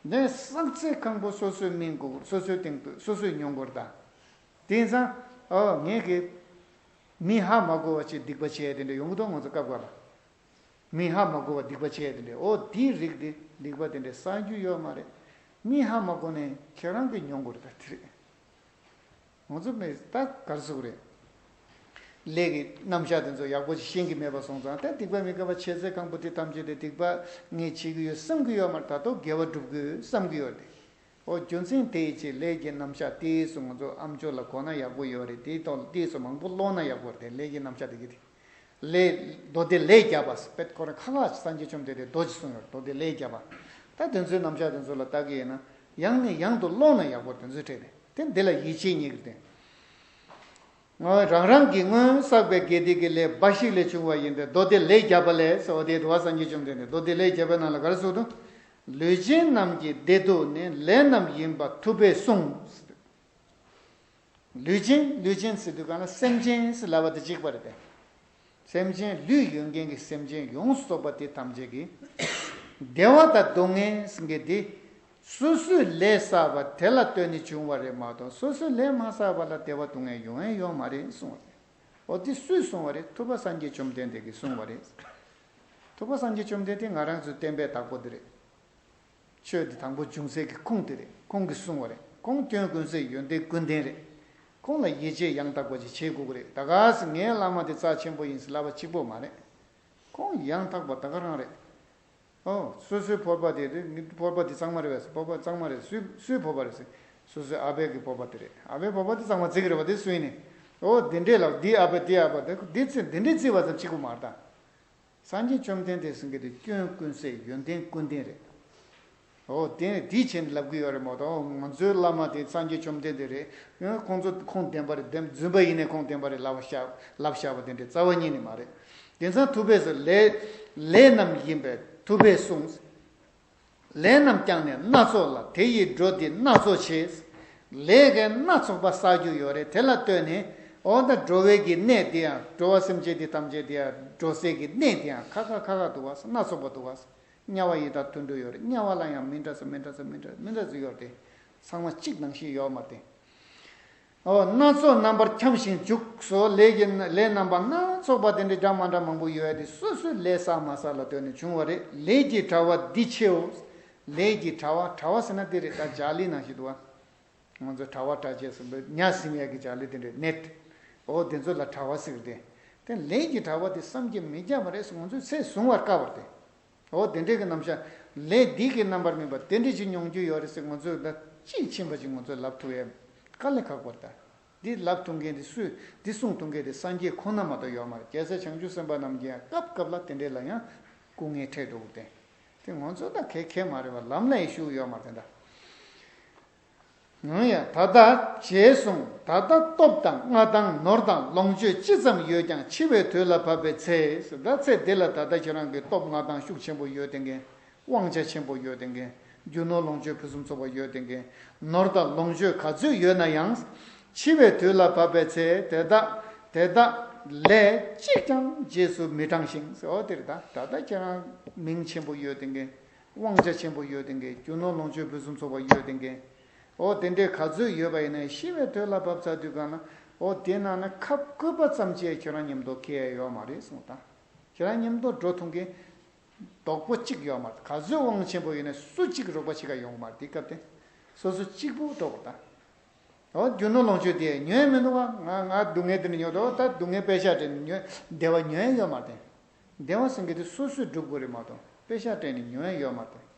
འདས། ནས་བསགས་ཚད་གང་པོ་སོ་སོས་སྨིན་དགོས། སོ་སོའི་སྟེང་དུ་སོ་སོས་མྱོང་དགོས་རེད་ད། དེང་སང་ཨོ་ངས་གི་མི་ཧ་མ་གོ་བ་ཅིག་སྡིག་པ་བྱས་དེ་འདྲ་ཡོང་གི་འདུག་ང་ཚོ་སྐབས་འགའ་ལ། མི་ཧ་མ་གོ་བ་སྡིག་པ་བྱས་དེ་འདྲ། ཨོ་དེའི་རིགས་དེ་སྡིག་པ་དེ་འདྲ་བསགས་རྒྱུ་ཡོད་མ་རེད། མི་ཧ་མ་གོ་ནས་ཁྱེད་རང་གིས་མྱོང་དགོས་རེད་ད། དེ་རེད། ང་ཚོ་མི་ད་གར་སུ་རེད། ལས་ཀྱི་རྣམ་གཞག་དེ་ཚོ་ཡག་པོ་ཞིག་ཤེས་ཀྱི་མེད་པ་སོང་ཙང་། ད་སྡིག་པ་མི་དགེ་བ་བྱས་ཚེ་གང་པོ་དེ་ཐམས་ཅད་དེ་སྡིག་པ་ངས་བྱེད་ཀྱི་ཡོད་བསམ་གྱི་ཡོད་མ་རེད། ད་དུང་དགེ་བ་སྒྲུབ་དགོས་བསམ་གྱི་ཡོད་རེད། ཨོ་རྒྱུ་མཚན་དེའི་ཕྱིར་ལས་ཀྱི་རྣམ་གཞག་དེ་ཚོ་ང་ཚོ་ཨམ་ཅོག་ལ་གོ་ན་ཡག་པོ་ཡོད་རེད། དེའི་ཐོག་ལ་དེ་ཚོ་མང་པོ་ཀློག་ན་ཡག་པོ་རེད། ལས་ཀྱི་རྣམ་གཞག་དེ་གི་དེ། ལས། མདོ་སྡེ་ལས་བརྒྱ་པ་ཟེར་བའི་ཁོ་རང་ཁ་ཁ་སངས་རྒྱས་བཅོམ་ལྡན་འདས་མདོ་ཅིག་གསུངས་ཡོད། མདོ་སྡེ་ལས་བརྒྱ་པ། ད་དེ་ཚོའི་རྣམ་གཞག་དེ་ཚོ་ལ་ལྟ་གི་ཡིན་ན། ཡང་ནས་ཡང་དུ་ཀློག་ན་ཡག་པོ་དེ་ཚོའི་གྲས་དེ། དེ་འདི་ལ་ཡིད་ཆེས་རྙེད་ཀྱི་རེད། ང་རང་རང་གིས་སྔོན་བསགས་པའི་དགེ་སྡིག་གི་ལས་འབའ་ཞིག་ལས་བྱུང་བ་ཡིན་ཏེ། མདོ་སྡེ་ལས་བརྒྱ་པ་ལས་ཟེར་བ་དེ་འདུག་པ། སངས་རྒྱས་བཅོམ་ལྡན་འདས་མདོ་སྡེ་ལས་བརྒྱ་པའི་ནང་ལ་ག་རེ་གསུངས་འདུག། ལུས་ཅན་རྣམས་ཀྱི་བདེ་སྡུག་ནི། ལས་རྣམས་ཡིན་པ་ཐུབ་པས་གསུངས། ལུས་ཅན། ལུས་ཅན་ཟེར་དུས་གང་ལ་སེམས་ཅན་ཟེར་ལབ་པ་དེ་གཅིག་པ་རེད་དེ། སེམས་ཅན་ལུས་ཡོད་མཁན་གྱི་སེམས་ཅན་ཡོངས་སུ་རྫོགས་པ་དེ་ཐམས་ཅད་ཀྱི་བདེ་བ་དང་སྡུག་བསྔལ་ཟེར་མཁན་དེ། སོ་སོས་ལས་བསགས་པ་དེ་ལ་ལྟོས་ནས་བྱུང་བ་རེད་མ་གཏོགས། སོ་སོས་ལས་མ་བསགས་པ་ལ་བདེ་བ་སྡུག་བསྔལ་ཡོང་ཡ་ཡོད་མ་རེད་གསུངས་པ་རེད། འོ་དེ་སུས་གསུངས་པ་རེད། ཐུབ་པ་སངས་རྒྱས་བཅོམ་ལྡན་འདས་ཀྱིས་གསུངས་པ་རེད། ཐུབ་པ་སངས་རྒྱས་བཅོམ་ལྡན་འདས་ང་རང་ཚོའི་བསྟན་པའི་བདག་པོ་དེ་རེད། ཆོས་འདི་དང་པོ་འབྱུང་སའི་གི་ཁུངས་དེ་རེད། ཁོང་གིས་གསུངས་པ་རེད། ཁོང་སྐྱོན་ཀུན་ཟད་ཡོན་ཏན་ཀུན་ལྡན་རེད། ཁོང་ལ་ཡིད་ཆེས་ཡང་དག་པ་ཅིག་བྱེད་དགོས་ཀྱི་རེད། ད་ག་སེ་ངའི་བླ་མ་དེ་རྩ་ཆེན་པོ་ཡིན་ཟེར་ལབ་པ་གཅིག་པོ་མ་རེད། ཁོང་ཡང་དག་པ་ད་ག་རང་རེད། ཨོ། སོ་སོའི་ཕོར་པ་དེ་རེད། ངའི་ཕོར་པ་དེ་གཙང་མ་རེད་པས། ཕོར་པ་གཙང་མ་རེད། སུའི་སུའི་ཕོར་པ་རེད་ཟེར། སོ་སོའི་ཨ་ཕའི་གི་ཕོར་པ་དེ་རེད། ཨ་ཕའི་ཕོར་པ་དེ་གཙང་མ་བརྩི་གི་རེད་པ། དེ་སུ་ཡིན་ནའི། ཨོ་དེ་འདྲས་ལ་འདི་ཨ་ཕ་དེ་ཨ་ཕ་དེ་འདི་བརྩི་འདི་འདྲས་བརྩི་བ་ཙམ་གཅིག་པོ་མ་རེད་ད། སངས་རྒྱས་བཅོམ་ལྡན་འདས་ཟེར་མཁན་དེ་སྐྱོན་ཀུན་ཟད་ཡོན་ཏན་ཀུན་ལྡན་རེད། འོ་དེ་ནས་དེའི་ཆེད་ནས་ལབ་ཀྱི་ཡོད་རེད་མ་གཏོགས། ང་ཚོའི་བླ་མ་དེ་སངས་རྒྱས་བཅོམ་ལྡན་འདས་རེད། ཡང་ཁོང་ཚོ་ཁུངས་ལྡན་པ་རེད། ལྡན་རྫུན་པ་ཡིན་ནའི་ཁུངས་ལྡན་པ་རེད་ལབ་བཞག་ལབ་བཞག་པ་དེ་འདྲའི་རྩ་བ་ཉིད་ནས་མ་རེད། དེང་སང་ཐུབ་པས་ཟེར། ལས་ལས་རྣམས་ཡིན་པས་ཐུབ་པས་གསུངས། ལས་རྣམས་ཀྱང་ནི་སྣ་ཚོགས་ལ། དེ་ཡིས་འགྲོ་འདི་སྣ་ཚོགས་བྱེད། ལས་ཀྱི་སྣ་ཚོགས་པ་བསགས་རྒྱུ་ཡོད་རེད། དེ་ལ་ལྟོས་ནས། འོ་ད་འགྲོ་བའི་གི་གནས་དེ་ཡང་། འགྲོ་བ་སེམས་ཅན་དེ་ཐམས་ཅད་དེ་ཡང་། འགྲོ་སའི་གི་གནས་དེ་ཡང་ཁ་ཁ་ཁ་ཁ་འདུག་པ། སྣ་ཚོགས་པ་འདུག་པ། དམྱལ་བ་ཡི་དྭགས་དུད་འགྲོ་ཡོད་རེད། དམྱལ་བ་ལ་ཡང་མི་འདྲ་ས་མི་འདྲ་ས་མི་འདྲ་མི་འདྲ་ས་ཡོད་རེད། ཚང་མ་གཅིག་ནང་བཞིན་ཡོད་མ་རེད། འོ། སྣ་ཚོགས་རྣམ་པར་འཁྱམས་ཤིང་འཇུག་སོགས། ལས་ཀྱི་ལས་རྣམ་པ་སྣ་ཚོགས་པ་དེ་འདྲ་འདྲ་མ་འདྲ་མང་པོ་ཡོད་དེ། སོ་སོའི་ལས་བསགས་མ་བསགས་ལ་ལྟོས་ནས་བྱུང་བ་རེད། ལས་ཀྱི་དྲ་བ་འདི་ཕྱེའོ། ལས་ཀྱི་དྲ་བ། དྲ་བ་ཟེར་ན་འདི་རེད། ད་ལྗགས་ལི་ནང་བཞིན་འདུག་པ། ང་ཚོ་དྲ་བ་དྲ་རྒྱ་ཟེར་བའི་ཉ་ཟིན་ཡག་གི་ལྗགས་ལི་དེ་འདྲ་ནེཊ། འོ་དེ་ཚོ་ལ་དྲ་བ་ཟེར་གི་རེད། དེ་ལས་ཀྱི་དྲ་བ་དེ་བསམ་གྱིས་མི་ཁྱབ་པ་རེད་ཟེར། ང་ཚོས་ཚད་བཟུང་བར་དཀའ་བ་རེད། འོ་དེ་འདྲའི་གི་རྣམ་གཞག། ལས་འདི་གི་རྣམ་པར་སྨིན་པ་དེ་འདྲ་ཅིག་མྱོང་རྒྱུ་ཡོད་རེད་ཟེར། ང་ཚོས་ད་དཔྱིས་ཕྱིན་པ་ཅིག་ང་ཚོས་ལབ་ཐུབ་ཡས་དཀའ་ལས་ཁག་པོ་རེད་ད། འདི་ལབ་ཐུབ་མཁན་དེ་སུས། འདི་གསུང་ཐུབ་མཁན་དེ་སངས་རྒྱས་ཁོ་ན་མ་གཏོགས་ཡོད་མ་རེད། རྒྱལ་སྲས་བྱང་ཆུབ་སེམས་དཔའ་རྣམས་ཀྱིས་ཡང་སྐབས་སྐབས་ལ་དེ་འདྲ་ལ་ཡང་སྐུ་ངལ་འཕྲད་འགྲོ་གི་རེད། དེ་ང་ཚོ་ད་གལ་གལ་མ་རེད་པ། ལམ་ལ་ཡང་ཞུགས་ཡོད་མ་རེད་ད། ཡང་ཡང་། ད་ལྟ་ཞེས་གསུངས། ད་ལྟ་སྟོབས་དང་མངའ་ཐང་ནོར་དང་ལོངས་སྤྱོད་ཅི་ཙམ་ཡོད་ཀྱང་། འཆི་བའི་དུས་ལ་བབ་པའི་ཚེ། ད་ཚེ་འདི་ལ་ད་ལྟ་ཁྱེད་རང་གི་སྟོབས་མངའ་ཐང་ཤུགས་ཆེན་པོ་ཡོད་དེ་འགན། དབང་ཆ་ཆེན་པོ་ཡོད་དེ་འགན། རྒྱུ་ནོར་ལོངས་སྤྱོད་ཕུན་སུམ་ཚོགས་པ་ཡོད་དེ་འགན། ནོར་དང་ལོངས་སྤྱོད་ག་ཚོད་ཡོད་ན་ཡང་། འཆི་བའི་དུས་ལ་བབ་པའི་ཚེ། དེ་དག་དེ་དག་ལས་གཅིག་ཀྱང་རྗེས་སུ་མི་འབྲང་ཞིང་། འོ་དེ་རེད་ད། ད་ལྟ་ཁྱེད་རང་མིང་ཆེན་པོ་ཡོད་དེ་འགན། དབང་ཆ་ཆེན་པོ་ཡོད་དེ་འགན། རྒྱུ་ནོར་ལོངས་སྤྱོད་ཕུན་སུམ་ཚོགས་པ་ཡོད་དེ་འགན། འོ་དེ་འདྲའི་ག་ཚོད་ཡོད་པ་ཡིན་ནའི་ཤི་བའི་དུས་ལ་བབས་ཚར་དུས་གང་ན། འོ་དེ་ནང་ན་ཁབ་སྐུད་པ་ཙམ་ཅིག་ཁྱེད་རང་མཉམ་དུ་འཁྱེར་ཡ་ཡོད་མ་རེད་གསུངས་དང་། ཁྱེད་རང་མཉམ་དུ་འགྲོ་ཐུབ་མཁན་རྡོག་པོ་གཅིག་ཡོད་མ་རེད། ག་ཚོད་དབང་ཆེན་པོ་ཡིན་ནའི་སུ་གཅིག་རོགས་པ་བྱེད་ག་ཡོང་གི་མ་རེད། དེ་སྐབས་དེ་སོ་སོ་གཅིག་པུ་འགྲོ་དགོས་དང་། འོ་རྒྱུ་ནོར་ལོངས་སྤྱོད་དེ་ཉོ་ཡ་མི་འདུག་ག་ང་ང་སྡུག་བསྔལ་དེ་ནས་ཉོ་དོ། ད་སྡུག་བསྔལ་པེ་ཤ་སྤྲད་ནས་ཉོ། བདེ་བ་ཉོ་ཡ་ཡོད་མ་རེད། བདེ་བ་ཟེར་མཁན་དེ་སོ་སོས་སྒྲུབ་དགོས་རེད་མ་གཏོགས་པེ་ཤ་སྤྲད་ནས་ཉོ་ཡ་ཡོད་མ་རེད།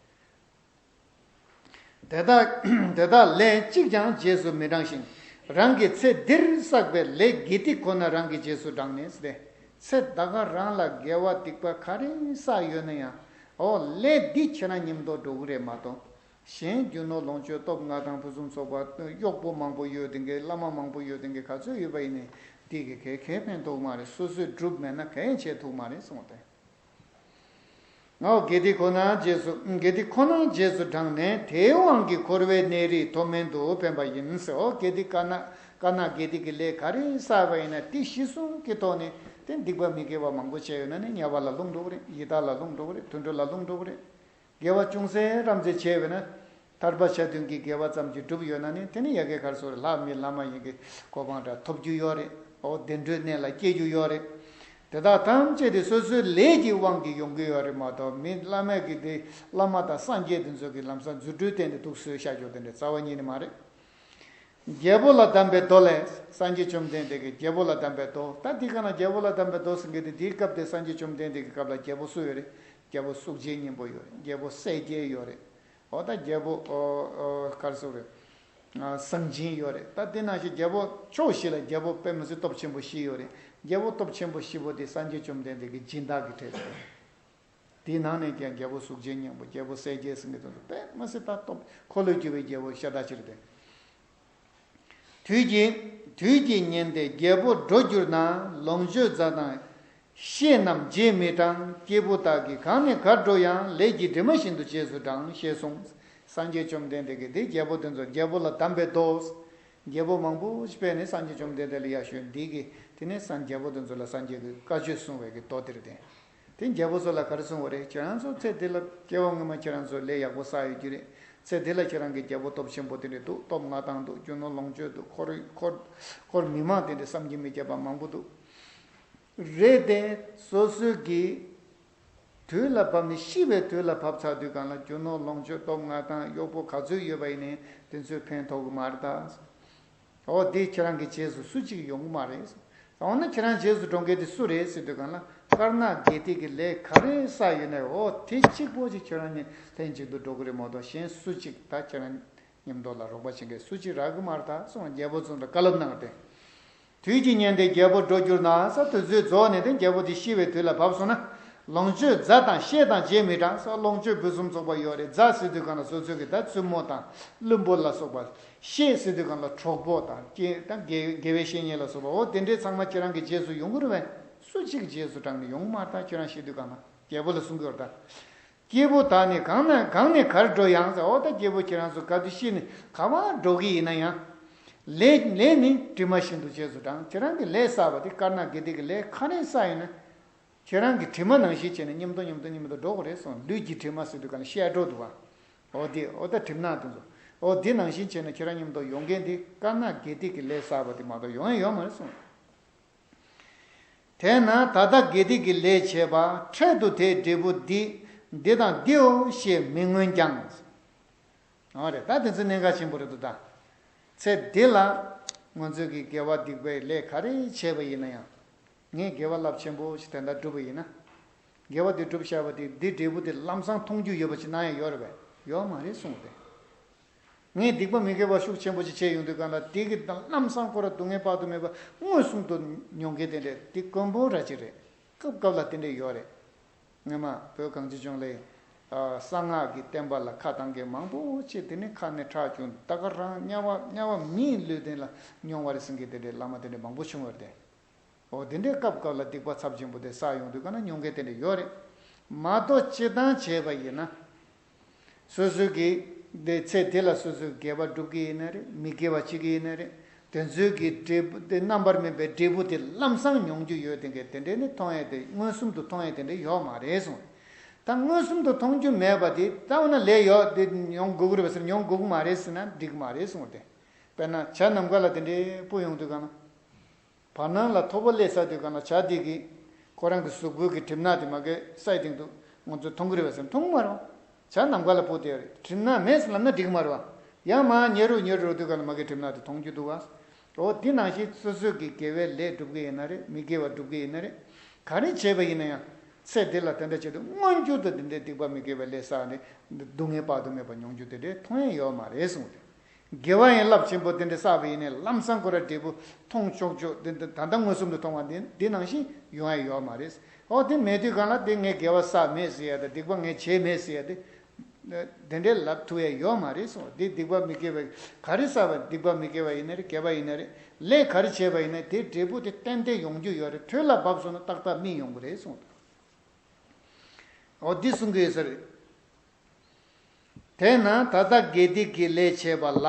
དེ་དག་དེ་དག་ལས་གཅིག་ཀྱང་རྗེས་སུ་མི་འབྲང་ཞིང་། རང་གི་ཚེ་འདིར་བསགས་པའི་ལས་དགེ་སྡིག་ཁོ་ན་རང་གིས་རྗེས་སུ་འབྲང་ནས་ཟེར་ཏེ། ཚེ་ད་ག་རང་ལ་དགེ་བ་སྡིག་པ་ག་རེ་བསགས་ཡོད་ན་ཡང་། འོ་ལས་འདི་ཁྱེད་རང་མཉམ་དུ་འགྲོ་གི་རེད་མ་གཏོགས། གཞན་རྒྱུ་ནོར་ལོངས་སྤྱོད་སྟོབས་མངའ་ཐང་ཕུན་སུམ་ཚོགས་པ་གཡོག་པོ་མང་པོ་ཡོད་དེ་འགན། བླ་མ་མང་པོ་ཡོད་དེ་འགན། ག་ཚོད་ཡོད་པ་ཡིན་ནའི་དེ་གིས་ག་གས་ཕན་ཐོགས་མ་རེད། སོ་སོས་བསྒྲུབས་མེད་ན་ག་ཡང་བྱེད་ཐུབ་མ་རེད་གསུངས་ཏེ། ངའོ་དགེ་སྡིག་ཁོ་ན་རྗེས་སུ་དགེ་སྡིག་ཁོ་ན་རྗེས་སུ་འབྲངས་ནས་དེའི་དབང་གིས་འཁོར་བའི་གནས་རིས་ཐོགས་མེད་དུ་འཕེན་པ་ཡིན་ཟེར། འོ་དགེ་སྡིག་དཀར་ནག་དཀར་ནག་དགེ་སྡིག་གི་ལས་ག་རེ་བསགས་པ་ཡིན་ན་དེ་གཞི་བཟུང་གི་ཐོག་ནས་དེ་སྡིག་པ་མི་དགེ་བ་མང་པོ་བྱས་ཡོད་ན་ནི་དམྱལ་བ་ལ་ལྷུང་འགྲོ་གི་རེད། ཡི་དྭགས་ལ་ལྷུང་འགྲོ་གི་རེད། དུད་འགྲོ་ལ་ལྷུང་འགྲོ་གི་རེད། དགེ་བ་ཅུང་ཟད་རམ་འདེགས་བྱས་པས་ན། ཐར་པ་བྱ་དོན་གྱི་དགེ་བ་ཙམ་གྱིས་གྲུབ་ཡོད་ན་ནི་དེ་ནི་ཡ་གི་གར་སོགས་ལྷ་མི་ལྷ་མ་ཡིན་གྱི་གོ་འཕང་འདྲ་ཐོབ་རྒྱུ་ཡོད་རེད། འོ་བདེ་འགྲོའི་གནས་ལ་སྐྱེ་རྒྱུ་ཡོད་རེད། དེ་དག་ཐམས་ཅད་དེ་སོ་སོའི་ལས་ཀྱི་དབང་གིས་ཡོང་གི་ཡོད་རེད་མ་གཏོགས་མི་བླ་མ་གི་དེ་བླ་མ་དང་སངས་རྒྱས་དེ་ཚོ་གི་ལམ་སང་རྫུ་འཕྲུལ་བསྟན་ཏེ་འདུག་སེ་བཞག་རྒྱུ་དེ་འདྲ་རྩ་བ་ཉིད་ནས་མ་རེད། རྒྱལ་པོ་ལ་གདམས་པའི་མདོ་ལས། སངས་རྒྱས་བཅོམ་ལྡན་འདས་ཀྱིས་རྒྱལ་པོ་ལ་གདམས་པའི་མདོ། ད་འདི་ག་ན་རྒྱལ་པོ་ལ་གདམས་པའི་མདོ་ཟེར་མཁན་དེ་འདིའི་སྐབས་དེ་སངས་རྒྱས་བཅོམ་ལྡན་འདས་ཀྱི་སྐབས་ལ་རྒྱལ་པོ་སུ་ཡོད་རེད། རྒྱལ་པོ་གཟུགས་ཅན་སྙིང་པོ་ཡོད་རེད། རྒྱལ་པོ་གསལ་རྒྱལ་ཡོད་རེད། འོ་ད་རྒྱལ་པོ་ཨོ་ཨོ་ག་རེ་ཟེར་རེད། ཨ་གཟང་སྦྱིན་ཡོད་རེད། ད་དེ་ནང་བཞིན་རྒྱལ་པོ་ཕྱོགས་བཞི་ལ་རྒྱལ་པོ་དཔེ་མི་སྲིད་སྟོབས་ཆེན་པོ་བཞི་ཡོད་རེད། རྒྱལ་པོ་སྟོབས་ཆེན་པོ་བཞི་པོ་དེ་སངས་རྒྱས་བཅོམ་ལྡན་འདས་ཀྱི་སྦྱིན་བདག་གི་གྲས་རེད། དེའི་ནང་ནས་ཀྱང་རྒྱལ་པོ་གཟུགས་ཅན་སྙིང་པོ། རྒྱལ་པོ་གསལ་རྒྱལ་ཟེར་མཁན་དེ་ཚོ་དཔེ་མི་སྲིད་ད་སྟོབས་འཁོར་ལོས་སྒྱུར་བའི་རྒྱལ་པོ་ཤ་སྟག་ཅིག་རེད་དེ། དུས་ཀྱིས་དུས་ཀྱིས་ཉེན་ཏེ་རྒྱལ་པོ་འགྲོ་གྱུར་ན། ལོངས་སྤྱོད་མཛའ་དང་བཤེས་རྣམས་རྗེས་མི་འབྲང་། སྐྱེས་བུ་དག་གིས་གང་ནས་གར་འགྲོ་ཡང་། ལས་ཀྱི་གྲིབ་མ་བཞིན་དུ་རྗེས་སུ་འབྲང་། ཞེས་གསུངས། སངས་རྒྱས་བཅོམ་ལྡན་འདས་ཀྱིས་དེ་རྒྱལ་པོ་དེ་ཚོ་རྒྱལ་པོ་ལ་གདམས་པའི་མདོ། རྒྱལ་པོ་མང་པོ་ཞིག་ཕེབས་ནས་སངས་རྒྱས་བཅོམ་ལྡན་འདས་ལ་ཡར་ཞུས། འདི་གི་དེ་ནས་སངས་རྒྱལ་པོ་དེ་ཚོ་ལ་སངས་རྒྱས་ཀྱིས་བཀའ་ཆོས་གསུང་བའི་གི་མདོ་དེ་རེད་དེ། དེ་རྒྱལ་པོ་ཚོ་ལ་ག་རེ་གསུང་བ་རེད། ཁྱེད་རང་ཚོ་ཚེ་འདི་ལ་སྐྱེ་བ་སྔོན་མ་ཁྱེད་རང་ཚོ་ལས་ཡག་པོ་བསགས་ཡོད་ཀྱི་རེད། ཚེ་འདི་ལ་ཁྱེད་རང་གི་རྒྱལ་པོ་སྟོབས་ཆེན་པོ་དེ་འདྲ་འདུག་སྟོབས་མངའ་ཐང་འདུག་རྒྱུ་ནོར་ལོངས་སྤྱོད་འདུག་འཁོར་འཁོར་འཁོར་མི་མང་དེ་འདྲ་བསམ་གྱིས་མི་ཁྱབ་པ་མང་པོ་འདུག་རེད་དེ། སོ་སོའི་གི་དུས་ལ་བབ་ནས་ཤི་བའི་དུས་ལ་བབ་ཚར་དུས་སྒང་ལ་རྒྱུ་ནོར་ལོངས་སྤྱོད་སྟོབས་མངའ་ཐང་གཡོག་པོ་ག་ཚོད་ཡོད་པ་ཡིན་ནའི་དེ་ཚོས་ཕན་ཐོགས་གི་མ་རེད་ད། འོ་དེ་ཁྱེད་རང་གི་རྗེས་སུ་སུ་གཅིག་ཡོང་གི་མ་རེད། འོ་ན་ཁྱེད་རང་རྗེས་སུ་འགྲོ་མཁན་དེ་སུ་རེད་ཟེར་དུས་སྒང་ལ་དཀར་ནག་དགེ་སྡིག་གི་ལས་ག་རེ་བསགས་ཡོད་ན་འོ་དེ་གཅིག་པོ་ཅིག་ཁྱེད་རང་གཉིས་ལྷན་ཅིག་ཏུ་འགྲོ་གི་རེད་མ་གཏོགས་གཞན་སུ་གཅིག་ད་ཁྱེད་རང་མཉམ་དུ་ལ་རོགས་པ་བྱེད་མཁན་སུ་གཅིག་རག་གི་མ་རེད་ད་གསུངས། རྒྱལ་པོ་ཚོ་ལ་བཀའ་སློབ་གནང་སྟེ། དུས་ཀྱིས་ཉེན་ཏེ་རྒྱལ་པོ་འགྲོ་གྱུར་ན་ས། དུས་ཚོད་རྫོགས་ནས་དེ་རྒྱལ་པོ་དེ་ཤི་བའི་དུས་ལ་བབས་སོང་ན། ལོངས་སྤྱོད་མཛའ་དང་བཤེས་དང་རྗེས་མི་འབྲང་ས། ལོངས་སྤྱོད་ཕུན་སུམ་ཚོགས་པ་ཡོད་རེད། མཛའ་ཟེར་དུས་སྒང་ལ་སོ་སོའི་གི་ད་བཙུན་མོ་དང་བློན་པོ་ལ་སོགས་པ། བཤེས་ཟེར་དུས་སྒང་ལ་གྲོགས་པོ་དང་དགེ་ད་དགེ་དགེ་བའི་བཤེས་གཉེན་ལ་སོགས་པ་འོ་དེ་འདྲའི་ཚང་མ་ཁྱེད་རང་གི་རྗེས་སུ་ཡོང་གི་རེད་པས། སུ་གཅིག་རྗེས་སུ་འབྲངས་ནས་ཡོང་གི་མ་རེད་ད། ཁྱེད་རང་ཤི་དུས་སྒང་ལ་རྒྱལ་པོ་ལ་གསུང་གི་ཡོད་རེད་ད། སྐྱེས་བུ་དག་ནི་གང་ན་གང་ནས་གར་འགྲོ་ཡང་ཟེར། འོ་ད་སྐྱེས་བུ་ཁྱེད་རང་ཚོ་ག་དུས་ཤི་ནས་ག་བར་འགྲོ་གི་ཡིན་ན་ཡང་། ལས་ལས་ནི་གྲིབ་མ་བཞིན་དུ་རྗེས་སུ་འབྲང་། ཁྱེད་རང་གི་ལས་བསགས་པ་དེ་དཀར་ནག་དགེ་སྡིག་གི་ལས་ག་རེ་བསགས་ཡིན་ན། ཁྱེད་རང་གི་གྲིབ་མ་ནང་བཞིན་བྱས་ནས་མཉམ་དུ་མཉམ་དུ་མཉམ་དུ་འགྲོ་དགོས་རེད་གསུངས། ལུས་ཀྱི་གྲིབ་མ་ཟེར་དུས་ག་ལ་ཤེས་འགྲོ་འདུག་བ། འོ་དེ་འོ་ད་གྲིབ་ནག་དེ་ཚོ། འོ་དེ་ནང་བཞིན་བྱས་ན་ཁྱེད་རང་མཉམ་དུ་ཡོང་མཁན་དེ་དཀར་ནག་དགེ་སྡིག་གི་ལས་བསགས་པ་དེ་མ་གཏོགས་ཡོང་ཡ་ཡོད་མ་རེད་གསུངས། དེས་ན་ད་ལྟ་དགེ་སྡིག་གི་ལས་བྱས་པ། འཕྲལ་དུ་དེའི་འབྲས་བུ་འདི་འདི་དང་འདིའོ་ཞེས་མི་མངོན་ཀྱང་། འོ་རེད། ད་དེ་ཚོ་གནད་འགག་ཆེན་པོ་རེད་འདུག་ད། ཚེ་འདི་ལ་ང་ཚོས་ཀྱི་དགེ་བ་སྡིག་པའི་ལས་ག་རེ་བྱས་པ་ཡིན་ན་ཡང་། ངས་དགེ་བ་རླབས་ཆེན་པོ་ཞིག་དེ་འདྲ་བསྒྲུབས་པ་ཡིན་ན། དགེ་བ་དེ་བསྒྲུབས་བཞག་པ་དེ་འདི་འབྲས་བུ་དེ་ལམ་སང་མཐོང་རྒྱུ་ཡོད་པ་ཞིག་སྣང་ཡ་ཡོད་རེད་པས། ཡོད་མ་རེད་གསུངས་ཏེ། ངས་སྡིག་པ་མི་དགེ་བ་ཤུགས་ཆེན་པོ་ཅིག་བྱས་ཡོང་དུས་སྒང་ལ་དེ་གི་ལམ་སང་ཁོ་ར་སྡུག་བསྔལ་དཔག་ཏུ་མེད་པ་མངོན་སུམ་དུ་མྱོང་མཁན་དེ་འདྲས་དེ་དཀོན་པོ་ར་ཅིག་རེད། སྐབས་སྐབས་ལ་དེ་འདྲས་ཡོད་རེད། སྔོན་མ་བོད་གངས་ཅན་ལྗོངས་ལ་གསང་སྔགས་ཀྱི་བསྟན་པ་ལ་ཁ་བཏང་མཁན་མང་པོ་ཅིག་དེ་ནི་ཁ་ནས་ཁྲག་སྐྱུག་ད་ག་རང་དམྱལ་བ་དམྱལ་བ་མིའི་ལུས་རྟེན་ལ་མྱོང་བ་རེད་ཟེར་མཁན་དེ་འདྲས་བླ་མ་དེ་འདྲས་མང་པོ་བྱུང་བ་རེད་དེ། འོ་དེ་འདྲའི་སྐབས་སྐབས་ལ་སྡིག་པ་ཚབས་ཆེན་པོ་དེ་བསགས་ཡོང་དུས་ག་ན་མྱོང་མཁན་དེ་འདྲ་ཡོད་རེད། མ་གཏོགས་སྤྱིར་བཏང་བྱས་པ་ཡིན་ན། སོ་སོའི་གི་དེ་ཚེ་འདི་ལ་སོ་སོའི་དགེ་བ་སྒྲུབ་ཀྱི་ཡིན་ན་རེད། མི་དགེ་བ་བྱེད་ཀྱི་ཡིན་ན་རེད། དེ་ཚོའི་གི་འབྲས་བུ་དེ་རྣམ་པར་སྨིན་པའི་འབྲས་བུ་དེ་ལམ་སང་མྱོང་རྒྱུ་ཡོད་དེ་འདྲ་དེ་འདྲའི་ནི་མཐོང་ཡས་དེ་མངོན་སུམ་དུ་མཐོང་ཡས་དེ་འདྲ་ཡོད་མ་རེད་གསུངས། ད་མངོན་སུམ་དུ་མཐོང་རྒྱུ་མེད་པ་དེ་ད་འོ་ན་ལས་ཡོད་དེ་མྱོང་དགོས་ཀྱི་རེད་པས་ཟེར། མྱོང་དགོས་ཀྱི་མ་རེད་ཟེར་ན་འགྲིག་གི་མ་རེད་གསུངས་ཏེ། དཔེར་ན་བྱ་ནམ་མཁའ་ལ་དེ་འདྲའི་སྤོས་ཡོང་དུས་ག་ན། བར་སྣང་ལ་ཐོག་པོ་སླེབས་ཚར་དུས་ག་ན་བྱ་དེ་གི་ཁོ་རང་གི་གཟུགས་པོའི་གི་གྲིབ་ནག་དེ་མ་གི་སའི་སྟེང་དུ་ང་ཚོས་མཐོང་གི་རེད་པས་ཟེར། མཐོང་གི་མ་རེད་པ། བྱ་ནམ་མཁའ་ལ་སྤོས་བསྡད་ཡོད་རེད། གྲིབ་ནག་མེད་ཟེར་ལབ་ན་འགྲིག་གི་མ་རེད་པ། ཡང་མར་ཉལ་རུ་ཉལ་རུ་འགྲོ་དུས་ག་ན་མ་གི་གྲིབ་ནག་དེ་མཐོང་རྒྱུ་འདུག་པ། འོ་དེ་ནང་བཞིན་སོ་སོའི་གི་དགེ་བའི་ལས་སྒྲུབ་ཀྱི་ཡིན་ན་རེད། མི་དགེ་བ་སྒྲུབ་ཀྱི་ཡིན་ན་རེད། ག་རེ་བྱས་པ་ཡིན་ན་ཡང་ཚེ་འདི་ལ་དེ་འདྲ་བྱེད་དུས་མངོན་གྱུར་དུ་དེ་འདྲའི་སྡིག་པ་མི་དགེ་བའི་ལས་བསགས་ནས་སྡུག་བསྔལ་དཔག་ཏུ་མེད་པ་མྱོང་རྒྱུ་དེ་འདྲའི་མཐོང་ཡས་ཡོད་མ་རེད་གསུངས་ཏེ། དགེ་བ་ཡིན་རླབས་ཆེན་པོ་དེ་འདྲ་བསགས་པ་ཡིན་ནའི་ལམ་སང་ཁོ་ར་འབྲས་བུ་མཐོང་ཆོག་ཆོག་དེ་འདྲ་ད་ལྟ་མངོན་སུམ་དུ་མཐོང་བ་འདི་འདི་ནང་བཞིན་ཡོང་ཡ་ཡོད་མ་རེད། འོ་དེ་མེད་དུས་གང་ལ་དེ་ངས་དགེ་བ་བསགས་མེད་ཟེར་ཡ་དང་སྡིག་པ་ངས་བྱས་མེད་ཟེར་ཡ་དེ་དེ་འདྲའི་ལབ་ཐུབ་ཡ་ཡོད་མ་རེད་གསུངས། དེ་སྡིག་པ་མི་དགེ་བ་ག་རེ་བསགས་པ་སྡིག་པ་མི་དགེ་བ་ཡིན་ན་རེད། དགེ་བ་ཡིན་ན་རེད། ལས་ག་རེ་བྱས་པ་ཡིན་ན་དེའི་འབྲས་བུ་དེ་ཏན་ཏན་ཡོང་རྒྱུ་ཡོད་རེད། དུས་ལ་བབས་སོང་ན་ཏག་ཏག་སྨིན་ཡོང་གི་རེད་གསུངས། འོ་འདི་གསུང་གི་ཡོད་ས་རེད། དེས་ན་ད་ལྟ་དགེ་སྡིག་གི་ལས་བྱས་པ་ལ།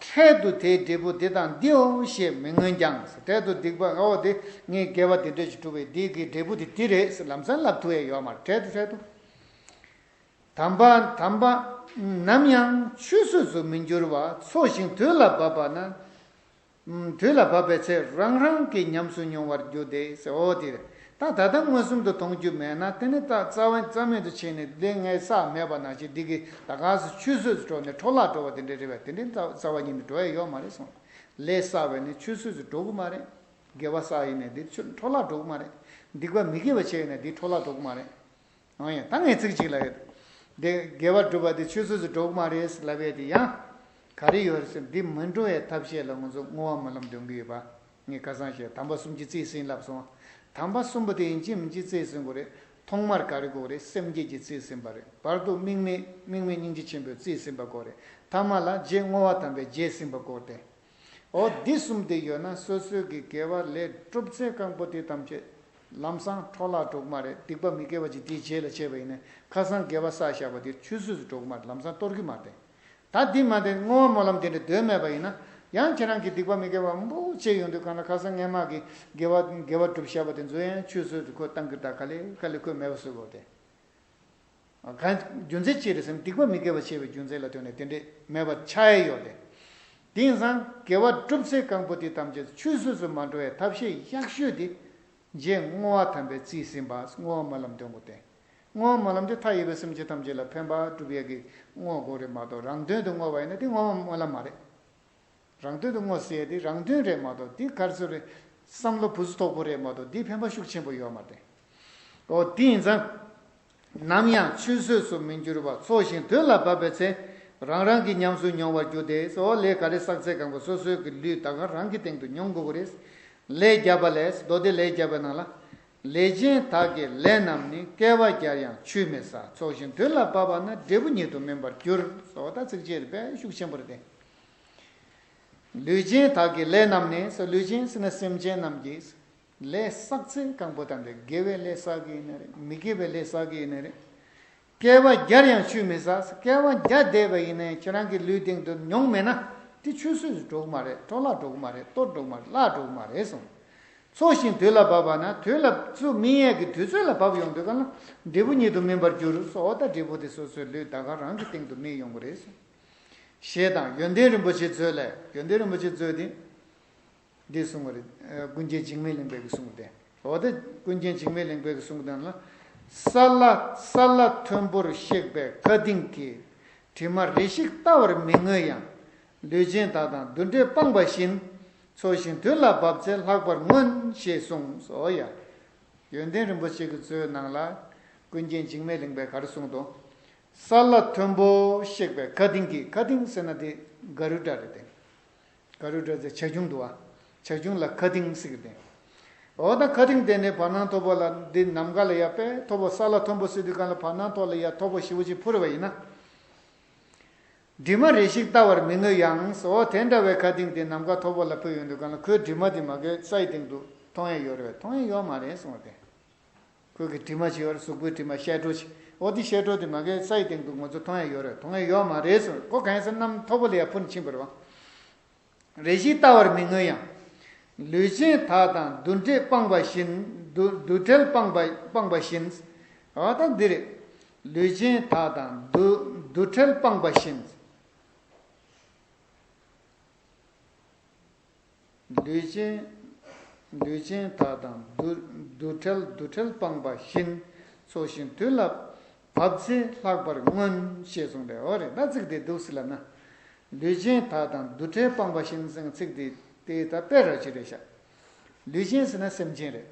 འཕྲལ་དུ་དེའི་འབྲས་བུ་འདི་དང་འདིའོ་ཞེས་མི་མངོན་ཀྱང་། འཕྲལ་དུ་སྡིག་པ་འོ་དེ་ངས་དགེ་བ་འདི་འདྲ་ཞིག་བསྒྲུབས་པས་འདི་གི་འབྲས་བུ་དེ་འདི་རེད་ཟེར་ལམ་སང་ལབ་ཐུབ་ཡས་ཡོད་མ་རེད། འཕྲལ་དུ་འཕྲལ་དུ། དམ་པ་དམ་པ་ནམ་ཡང་ཆུད་ཟོས་སུ་མི་འགྱུར་བར་འཚོ་ཞིང་དུས་ལ་བབ་པ་ན། དུས་ལ་བབ་པའི་ཚེ་རང་རང་གིས་ཉམས་སུ་མྱོང་བར་འགྱུར་ཏེ་ཟེར། འོ་དེ་རེད། ད་ད་ལྟ་མངོན་སུམ་དུ་མཐོང་རྒྱུ་མེད་ན་དེ་ནི་ད་རྩ་བ་རྩ་མེད་དུ་ཕྱིན་ནས་འདི་ངས་བསགས་མེད་པ་ནང་བཞིན་འདི་གི་ད་ག་སུ་ཆུད་ཟོས་སུ་འགྲོ་ནས་འཕྲོ་བརླག་འགྲོ་བ་དེ་འདྲ་རེད་པས། དེ་འདྲའི་རྩ་རྩ་བ་ཉིད་ནས་འགྲོ་ཡ་ཡོད་མ་རེད་གསུངས། ལས་བསགས་པས་ནི་ཆུད་ཟོས་སུ་འགྲོ་གི་མ་རེད། དགེ་བ་བསགས་ཡིན་ནས་འདི་ཆུ་འཕྲོ་བརླག་འགྲོ་གི་མ་རེད། སྡིག་པ་མི་དགེ་བ་བྱས་ཡིན་ནས་འདི་འཕྲོ་བརླག་འགྲོ་གི་མ་རེད། འོ་ཡ། ད་ངས་ཚིག་གཅིག་ལ་ཡོད། དེ་དགེ་བ་སྒྲུབ་པ་དེ་ཆུད་ཟོས་སུ་འགྲོ་གི་མ་རེད་ལབ་ཡས་དེ་ཡང་ག་རེ་ཡོད་རེད་ཟེར། འདི་མི་འགྲོ་བའི་ཐབས་ཤེས་ལ་ང་ཚོ་བསྔོ་བ་སྨོན་ལམ་འདོན་གི་ཡོད་པ། ངས་ཁ་སང་བཤད་དམ་པ་གསུམ་གྱིས་རྩིས་ཟིན་ལབ་སོང་། དམ་པ་གསུམ་པོ་དེ་ཡིན་གཅིག་མིན་གཅིག་རྩིས་ཟིན་དགོས་རེད། ཐོག་མར་ག་རེ་དགོས་རེད། སེམས་བསྐྱེད་ཀྱི་རྩིས་ཟིན་པ་རེད། བར་དུ་དམིགས་མེད་དམིགས་མེད་སྙིང་རྗེ་ཆེན་པོའི་རྩིས་ཟིན་པ་དགོས་རེད། ཐ་མ་ལ་རྗེས་བསྔོ་བ་དམ་པའི་རྗེས་ཟིན་པ་དགོས་ཏེ། འོ་འདི་གསུམ་དེ་ཡོད་ན་སོ་སོའི་གི་དགེ་བ་ལས་སྒྲུབ་ཚེ་གང་པོ་དེ་ཐམས་ཅད་ལམ་སང་འཕྲོ་བརླག་འགྲོ་གི་མ་རེད། སྡིག་པ་མི་དགེ་བ་ཅིག་དེའི་རྗེས་ལ་བྱས་པ་ཡིན་ན་ཁ་སང་དགེ་བ་བསགས་བཞག་པ་དེ་ཆུད་ཟོས་སུ་འགྲོ་གི་མ་རེད། ལམ་སང་གཏོར་གི་མ་རེད། ད་འདི་མ་དེ་བསྔོ་བ་སྨོན་ལམ་དེ་འདྲ་འདོན་མེད་པ་ཡིན་ན་ཡང་ཁྱེད་རང་གི་སྡིག་པ་མི་དགེ་བ་མང་པོ་བྱས་ཡོང་དུས་གང་ལ་ཁ་སང་སྔས་མ་གི་དགེ་བ་དགེ་བ་སྒྲུབ་བཞག་པ་དེ་ཚོ་ཡང་ཆུད་ཟོས་སུ་ཁོ་བཏང་གི། ད་ག་ལེ་ག་ལེ་ཁོས་མེད་པ་བཟོ་དགོས་ཏེ། གང་རྒྱུ་མཚན་ཅི་རེད་ཟེར་ན་སྡིག་པ་མི་དགེ་བ་བྱས་པའི་རྒྱུ་མཚན་ལ་ལྟོས་ནས་དེ་འདྲས་མེད་པ་ཆགས་ཡས་ཡོད་དེ། དེ་ཡིན་ཙང་དགེ་བ་སྒྲུབ་ཚེ་གང་པོ་དེ་ཐམས་ཅད་ཆུད་ཟོས་སུ་མ་འགྲོ་བའི་ཐབས་ཤེས་ཡག་ཤོས་དེ་རྗེས་བསྔོ་བ་དམ་པའི་རྩིས་ཟིན་པ། བསྔོ་བ་སྨོན་ལམ་འདོན་དགོས་ཏེ། བསྔོ་བ་སྨོན་ལམ་དེ་མཐའ་ཡས་པའི་སེམས་ཅན་ཐམས་ཅད་ལ་ཕན་པ་སྒྲུབ་ཡས་ཀྱི་བསྔོ་བ་དགོས་རེད་མ་གཏོགས་རང་དོན་དུ་བསྔོ་བ་ཡིན་ན་དེ་བསྔོ་བ་སྨོན་ལམ་མ་རེད། རང་དོན་དུ་བསྔོ་ཟེར་ཡས་དེ་རང་དོན་རེད་མ་གཏོགས་འདི་ག་རེ་ཟེར་རེད། བསམ་བློ་བུ་ཚོ་དོག་པོ་རེད་མ་གཏོགས་འདིའི་ཕན་པ་ཤུགས་ཆེན་པོ་ཡོད་མ་རེད། ཨོ་དེ་ཡིན་ཙང་། ནམ་ཡང་ཆུད་ཟོས་སུ་མི་འགྱུར་བར་འཚོ་ཞིང་དུས་ལ་བབ་པའི་ཚེ་རང་རང་གིས་ཉམས་སུ་མྱོང་བར་འགྱུར་ཏེ། ཨོ་ལས་ག་རེ་བསགས་ཚད་གང་པོ་སོ་སོའི་གི་ལུས་ད་ག་རང་གི་སྟེང་དུ་མྱོང་དགོས་ཀྱི་རེད། ལས་བརྒྱ་པ་ལས་མདོ་སྡེ་ལས་བརྒྱ་པའི་ནང་ལ། ལས་ཅན་དག་གི་ལས་རྣམས་ནི། བསྐལ་པ་བརྒྱར་ཡང་ཆུད་མི་ཟ། འཚོ་ཞིང་དུས་ལ་བབ་པ་ན། འབྲས་བུ་ཉིད་དུ་སྨིན་པར་འགྱུར། ཨོ་ད་ཚིགས་བཅད་དཔེ་ཤུགས་ཆེན་པོ་རེད་དེ། ལུས་ཅན་དག་གི་ལས་རྣམས་ནི། ལུས་ཅན་ཟེར་ན་སེམས་ཅན་རྣམས་ཀྱི་ལས་བསགས་ཚད་གང་པོ་དང་དེ་དགེ་བའི་ལས་བསགས་ཀྱི་ཡིན་ན་རེད། མི་དགེ་བའི་ལས་བསགས་ཀྱི་ཡིན་ན་རེད། བསྐལ་པ་བརྒྱར་ཡང་ཆུད་མི་ཟ། བསྐལ་པ་བརྒྱ་བསྡད་པ་ཡིན་ནའི་ཁྱེད་རང་གི་ལུས་སྟེང་དུ་མྱོང་མེད་ན་དེ་ཆུད་ཟོས་སུ་འགྲོ་གི་མ་རེད། འཕྲོ་བརླག་འགྲོ་གི་མ་རེད། གཏོར་འགྲོ་གི་མ་རེད། བརླག་འགྲོ་གི་མ་རེད་གསུངས། འཚོ་ཞིང་དུས་ལ་བབ་པ་ན། དུས་ལ་ཚུར་སྨིན་ཡས་ཀྱི་དུས་ཚོད་ལ་བབ་ཡོང་དུས་གང་ལ་འབྲས་བུ་ཉིད་དུ་སྨིན་པར་འགྱུར། ཨོ་ད་འབྲས་བུ་དེ་སོ་སོའི་ལུས་ད་ག་རང་གི་སྟེང་དུ་སྨིན་ཡོང་གི་རེད། ཞེས་དང་ཡོན་ཏན་རིན་པོ་ཆེའི་མཛོད་ལས། ཡོན་ཏན་རིན་པོ་ཆེའི་མཛོད་དེ་འདི་གསུངས་པ་རེད། ཨ་ཀུན་མཁྱེན་འཇིགས་མེད་གླིང་པས་གསུངས་ཏེ། འོ་དེ་ཀུན་མཁྱེན་འཇིགས་མེད་གླིང་པས་གསུངས་དོན་ལ། ས་ལ་ས་ལ་མཐོན་པོར་གཤེགས་པའི་མཁའ་ལྡིང་གི། དྲི་མ་རེ་ཞིག་ལྟ་བར་མི་མངོན་ཡང་། ལུས་ཅན་དག་དང་འདུ་འབྲལ་སྤངས་པ་བཞིན། འཚོ་ཞིང་དུས་ལ་བབ་ཚེ་ལྷག་པར་མངོན། ཞེས་གསུངས་སོ་ཡ། ཡོན་ཏན་རིན་པོ་ཆེ་གི་མཛོད་ནང་ལ་ཀུན་མཁྱེན་འཇིགས་མེད་གླིང་པས་ག་རེ་གསུངས་འདུག་ས་ལ་མཐོན་པོ་གཤེགས་པའི་མཁའ་ལྡིང་གི། མཁའ་ལྡིང་ཟེར་ན་དེ་ག་རུ་ཌ་རེད་དེ། ག་རུ་ཌ་ཟེར་བྱ་ཁྱུང་འདུག་བ། བྱ་ཁྱུང་ལ་མཁའ་ལྡིང་ཟེར་གི་དེ། འོ་ད་མཁའ་ལྡིང་དེ་ནས་བར་སྣང་མཐོ་པོ་ལ་འདི་ནམ་མཁའ་ལ་ཡ་དཔེ་མཐོ་པོ། ས་ལ་མཐོན་པོ་ཟེར་དུས་གང་ལ་བར་སྣང་ཐོག་ལ་ཡ་མཐོ་པོ་ཞེ་པོ་ཅིག་འཕུར་བ་ཡིན་ན། དྲི་མ་རེ་ཞིག་ལྟ་བར་མི་མངོན་ཡང་། འོ་དེ་འདྲ་བའི་མཁའ་ལྡིང་དེ་ནམ་མཁའ་མཐོ་པོ་ལ་འཕུར་ཡོང་དུས་གང་ལ་ཁོའི་དྲི་མ་དེ་མ་གིའི་སའི་སྟེང་དུ་མཐོང་ཡ་ཡོད་རེད་པས། མཐོང་ཡ་ཡོད་མ་རེད་གསུངས་པ་དེ། ཁོའི་གི་དྲི་མ་ཅིག་ཡོད་རེད། གཟུགས་པོའི་དྲི་མ་ཤེལ་སྒྲོ་ཅིག་འོ་དེ་ཤེལ་སྒྲོ་དེ་མ་གིའི་སའི་སྟེང་དུ་ང་ཚོ་མཐོང་ཡ་ཡོད་རེད། མཐོང་ཡ་ཡོད་མ་རེད་གསུངས། ཁོ་གང་ཡིན་ཟེར་ན་གནམ་མཐོ་པོ་ལ་ཡ་འཕུར་ནས་ཕྱིན་པ་རེད་བ། རེ་ཞིག་ལྟ་བར་མི་མངོན་ཡང་། ལུས་ཅན་དག་དང་འདུ་འབྲལ་སྤངས་པ་བཞིན། འདུ་འདུ་བྲལ་སྤངས་པ་སྤངས་པ་བཞིན། འོ་ད་འདི་རེད། ལུས་ཅན་དག་དང་འདུ་འདུ་བྲལ་སྤངས་པ་བཞིན། ལུས་ཅན། ལུས་ཅན་དག་དང་འདུ་འདུ་བྲལ་འདུ་བྲལ་སྤངས་པ་བཞིན། འཚོ་ཞིང་དུས་ལ་བབ་ཚེ་ལྷག་པར་མངོན། ཞེས་གསུངས་པས། འོ་རེད། ད་ཚིག་དེ་འདུག་སེ་ལབ་ན། ལུས་ཅན་དག་དང་འདུ་བྲལ་སྤངས་པ་བཞིན་ཟེར་ཚིག་དེ་དེ་ད་དཔེ་ར་ཅིག་རེད་ཤག་ལུས་ཅན་ཟེར་ན་སེམས་ཅན་རེད།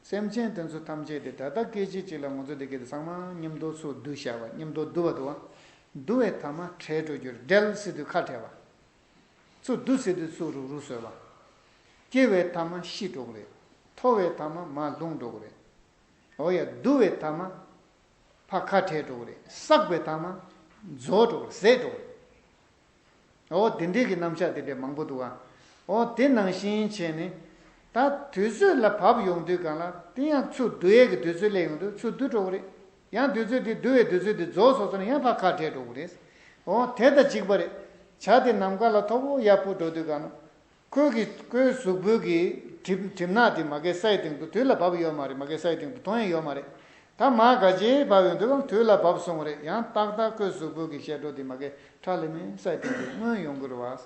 སེམས་ཅན་དེ་ཚོ་ཐམས་ཅད་དེ་ད་ལྟ་སྐད་ཅིག་གཅིག་ལ་ང་ཚོ་འདི་སྐད་དེ་ཚང་མ་མཉམ་དུ་ཚུར་བསྡུ་བཞག་པ། མཉམ་དུ་བསྡུ་བ་འདུག་བ། བསྡུ་བའི་མཐའ་མ་བྲལ་འགྲོ་རྒྱུ་རེད། བྲལ་ཟེར་དུས་ཁ་བྲལ་བ། ཚུར་བསྡུ་ཟེར་དུས་ཚུར་རུག་རུག་བཟོས་པ། སྐྱེ་བའི་མཐའ་མ་ཤི་འགྲོ་གི་རེད། མཐོ་བའི་མཐའ་མ་མར་ལྷུང་འགྲོ་གི་རེད། འོ་ཡ། བསྡུ་བའི་མཐའ་མ་ཕར་ཁ་བྲལ་འགྲོ་གི་རེད། བསགས་པའི་མཐའ་མ་རྫོགས་འགྲོ་གི་རེད། ཟད་འགྲོ་གི་རེད། འོ་དེ་འདྲའི་གི་རྣམ་གཞག་དེ་འདྲའི་མང་པོ་འདུག་ཨ། འོ་དེ་ནང་བཞིན་བྱས་ནས་ད་དུས་ཚོད་ལ་བབ་ཡོང་དུས་གང་ལ་དེ་ཡང་ཚུར་བསྡུ་ཡས་ཀྱི་དུས་ཚོད་སླེབས་ཡོང་དུས་ཚུར་བསྡུ་འགྲོ་གི་རེད། ཡང་དུས་ཚོད་དེ་བསྡུ་བའི་དུས་ཚོད་དེ་རྫོགས་སོང་ཙང་ཡང་ཕར་ཁ་བྲལ་འགྲོ་གི་རེད། འོ་དེ་དང་གཅིག་པ་རེད། བྱ་དེ་ནམ་མཁའ་ལ་མཐོ་པོ་ཡར་འཕུར་འགྲོ་དུས་གང་ན། ཁོའི་གི་ཁོའི་གཟུགས་པོའི་གི་གྲིབ་གྲིབ་ནག་དེ་མ་གི་སའི་སྟེང་དུ་དུས་ལ་བབས་ཡོད་མ་རེད། མ་གི་སའི་སྟེང་དུ་མཐོང་ཡ་ཡོད་མ་རེད། ད་མར་ག་ཅིག་བབས་ཡོང་དུས་གང་དུས་ལ་བབས་སོང་བ་རེད། ཡང་ཏག་ཏག་ཁོའི་གཟུགས་པོའི་གི་ཤེལ་སྒྲོ་དེ་མ་གི་ཁྲ་ལེ་མེ་སའི་སྟེང་དུ་མངོན་ཡོང་གི་རེད་བ།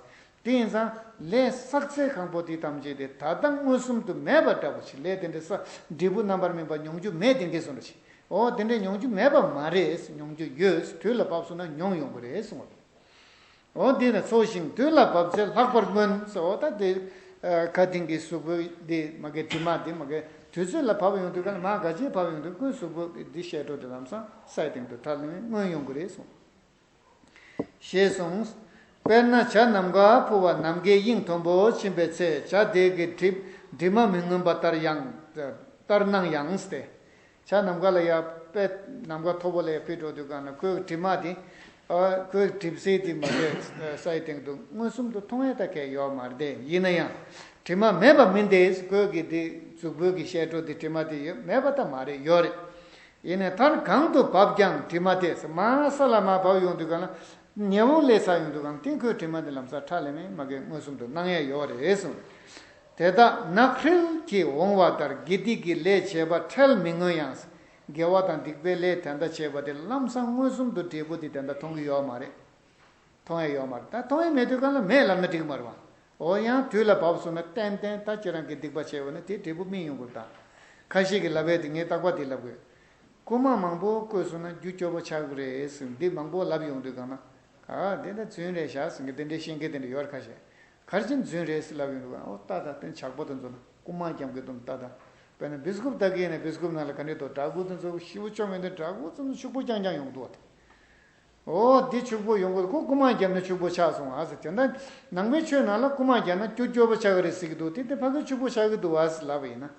དེ་ཡིན་ཙང་ལས་བསགས་ཚད་གང་པོ་དེ་ཐམས་ཅད་དེ་ད་ལྟ་མངོན་སུམ་དུ་མེད་པ་འདྲ་པོ་ཞིག་ལས་དེ་འདྲའི་ས་འབྲས་བུ་རྣམ་པར་སྨིན་པ་མྱོང་རྒྱུ་མེད་དེ་འདྲའི་བཟོ་འདྲ་ཞིག་འོ་དེ་འདྲའི་མྱོང་རྒྱུ་མེད་པ་མ་རེད། མྱོང་རྒྱུ་ཡོད། དུས་ལ་བབས་སོང་ན་མྱོང་ཡོང་གི་རེད་གསུངས་པ། འོ་དེ་ནི་འཚོ་ཞིང་དུས་ལ་བབས་ཚེ་ལྷག་པར་མངོན་ཟེར། འོ་ད་དེ་ཁ་ཐིང་གི་གཟུགས་པོ་དེ་མ་གི་དྲི་མ་དེ་མ་གི་དུས་ཚོད་ལ་བབས་ཡོང་དུས་གང་ལ་མ་ག་ཅིག་བབས་ཡོང་དུས་ཀུན་གཟུགས་པོ་དེ་ཤེལ་སྒྲོ་དེ་ལམ་སང་སའི་སྟེང་དུ་ཁྲ་ལེ་མེ་མངོན་ཡོང་གི་རེད་གསུངས། ཞེས་གསུངས། དཔེར་ན་བྱ་ནམ་མཁར་འཕུར་བ་ནམ་མཁའི་དབྱིངས་མཐོན་པོར་ཕྱིན་པའི་ཚེ་བྱ་དེ་གི་གྲིབ་དྲི་མ་མི་མངོན་པ་ལྟར་ཡང་ལྟར་སྣང་ཡང་སྟེ། བྱ་ནམ་མཁའ་ལ་ཡར་དཔེ་ནམ་མཁའ་མཐོ་པོ་ལ་ཡར་འཕུར་འགྲོ་དུས་གང་ན་ཁོའི་དྲི་མ་དེ་ཨ་ཁོའི་གྲིབ་བསིལ་དེ་མ་གི་སའི་སྟེང་དུ་མངོན་སུམ་དུ་མཐོང་ཡ་ད་གས་ཡོད་མ་རེད། དེ་ཡིན་ན་ཡང་དྲི་མ་མེད་པ་མིན་ཏེ། ཁོའི་གི་དེ་གཟུགས་པོའི་གི་ཤེལ་སྒྲོ་དེ་དྲི་མ་དེ་ཡོད་མེད་པ་ད་མ་རེད། ཡོད་རེད། ཡིན་ནའི་མཐར་གང་དུ་བབས་ཀྱང་དྲི་མ་དེ་མར་ས་ལ་མར་བབས་ཡོང་དུས་གང་ལ་ཉེ་བོ་ལས་ས་ཡོང་དུས་གང་དེ་ཁོའི་དྲི་མ་དེ་ལམ་སང་ཁྲ་ལེ་མེ་མ་གི་མངོན་སུམ་དུ་སྣང་ཡས་ཡོད་རེད་གསུངས། དེ་དག་ནགས་ཁྲིལ་གྱིས་འོང་བ་ལྟར་དགེ་སྡིག་གི་ལས་བྱས་པ་འཕྲལ་མི་མངོན་ཡང་། དགེ་བ་དང་སྡིག་པའི་ལས་དེ་འདྲ་བྱས་པ་དེ་ལམ་སང་མངོན་སུམ་དུ་འབྲས་བུ་དེ་དེ་འདྲ་མཐོང་གི་ཡོད་མ་རེད། མཐོང་ཡ་ཡོད་མ་རེད། ད་མཐོང་ཡ་མེད་དུས་གང་ལ་མེད་ལབ་ན་འགྲིག་མ་རེད་བ། འོ་ཡང་དུས་ལ་བབས་སོང་ན་ཏན་ཏན་ད་ཁྱེད་རང་གིས་སྡིག་པ་བྱས་པ་ན་དེ་འབྲས་བུ་སྨིན་ཡོང་གི་རེད་ད། ཁ་ཤས་ཀྱིས་ལབ་ཡས་དེ་ངས་རྟག་པར་དེ་ལབ་དགོས། རྐུན་མ་མང་པོ་བརྐོས་སོང་ན་རྒྱུ་སྐྱོ་པོ་ཆགས་ཀྱི་རེད་ཟེར་འདི་མང་པོ་ལབ་ཡོང་དུས་གང་ན། ཨ་དེ་འདྲ་རྫུན་རེད་ཤག་ཟེར་མཁན་དེ་འདྲའི་བཤད་མཁན་དེ་འདྲ་ཡོད་རེད། ཁ་ཤས་ག་རེ་བྱས་རྫུན་རེད་ཟེར་ལབ་ཡོང་དུས་གང་ཨོ་ལྟ་ད་དེ་ཇག་པ་དེ་ཚོ་ལ་རྐུན་མ་རྒྱབ་མཁན་དེ་ལྟ་ད། དཔེར་ན་བི་སི་ཀུབ་ལྟ་གི་ཡིན་ན་བི་སི་ཀུབ་ནང་ལ་ག་འདྲ་འདུག་འདྲ་སྐུ་དེ་ཚོ་ཞེ་པོ་ཅོ་མི་འདུག་འདྲ་སྐུ་དེ་ཚོ་ཕྱུག་པོ་རྐྱང་རྐྱང་ཡོང་གི་འདུག་བ་དེ། འོ་འདི་ཕྱུག་པོ་ཡོང་གི་ཁོ་རྐུན་མ་བརྒྱབ་ན་ཕྱུག་པོ་ཆགས་སོང་ཨ་ཟེར། དེ་འདྲ་ནང་པའི་ཆོས་ནང་ལ་རྐུན་མ་བརྒྱབ་ན་རྒྱུ་སྐྱོ་པོ་ཆགས་ཀྱི་རེད་ཟེར་གྱི་འདུག་དེ་དེ་ཕ་གི་ཕྱུག་པོ་ཆགས་ཀྱི་འདུག་ཨ་ཟེར་ལབ་པ་ཡིན་ན།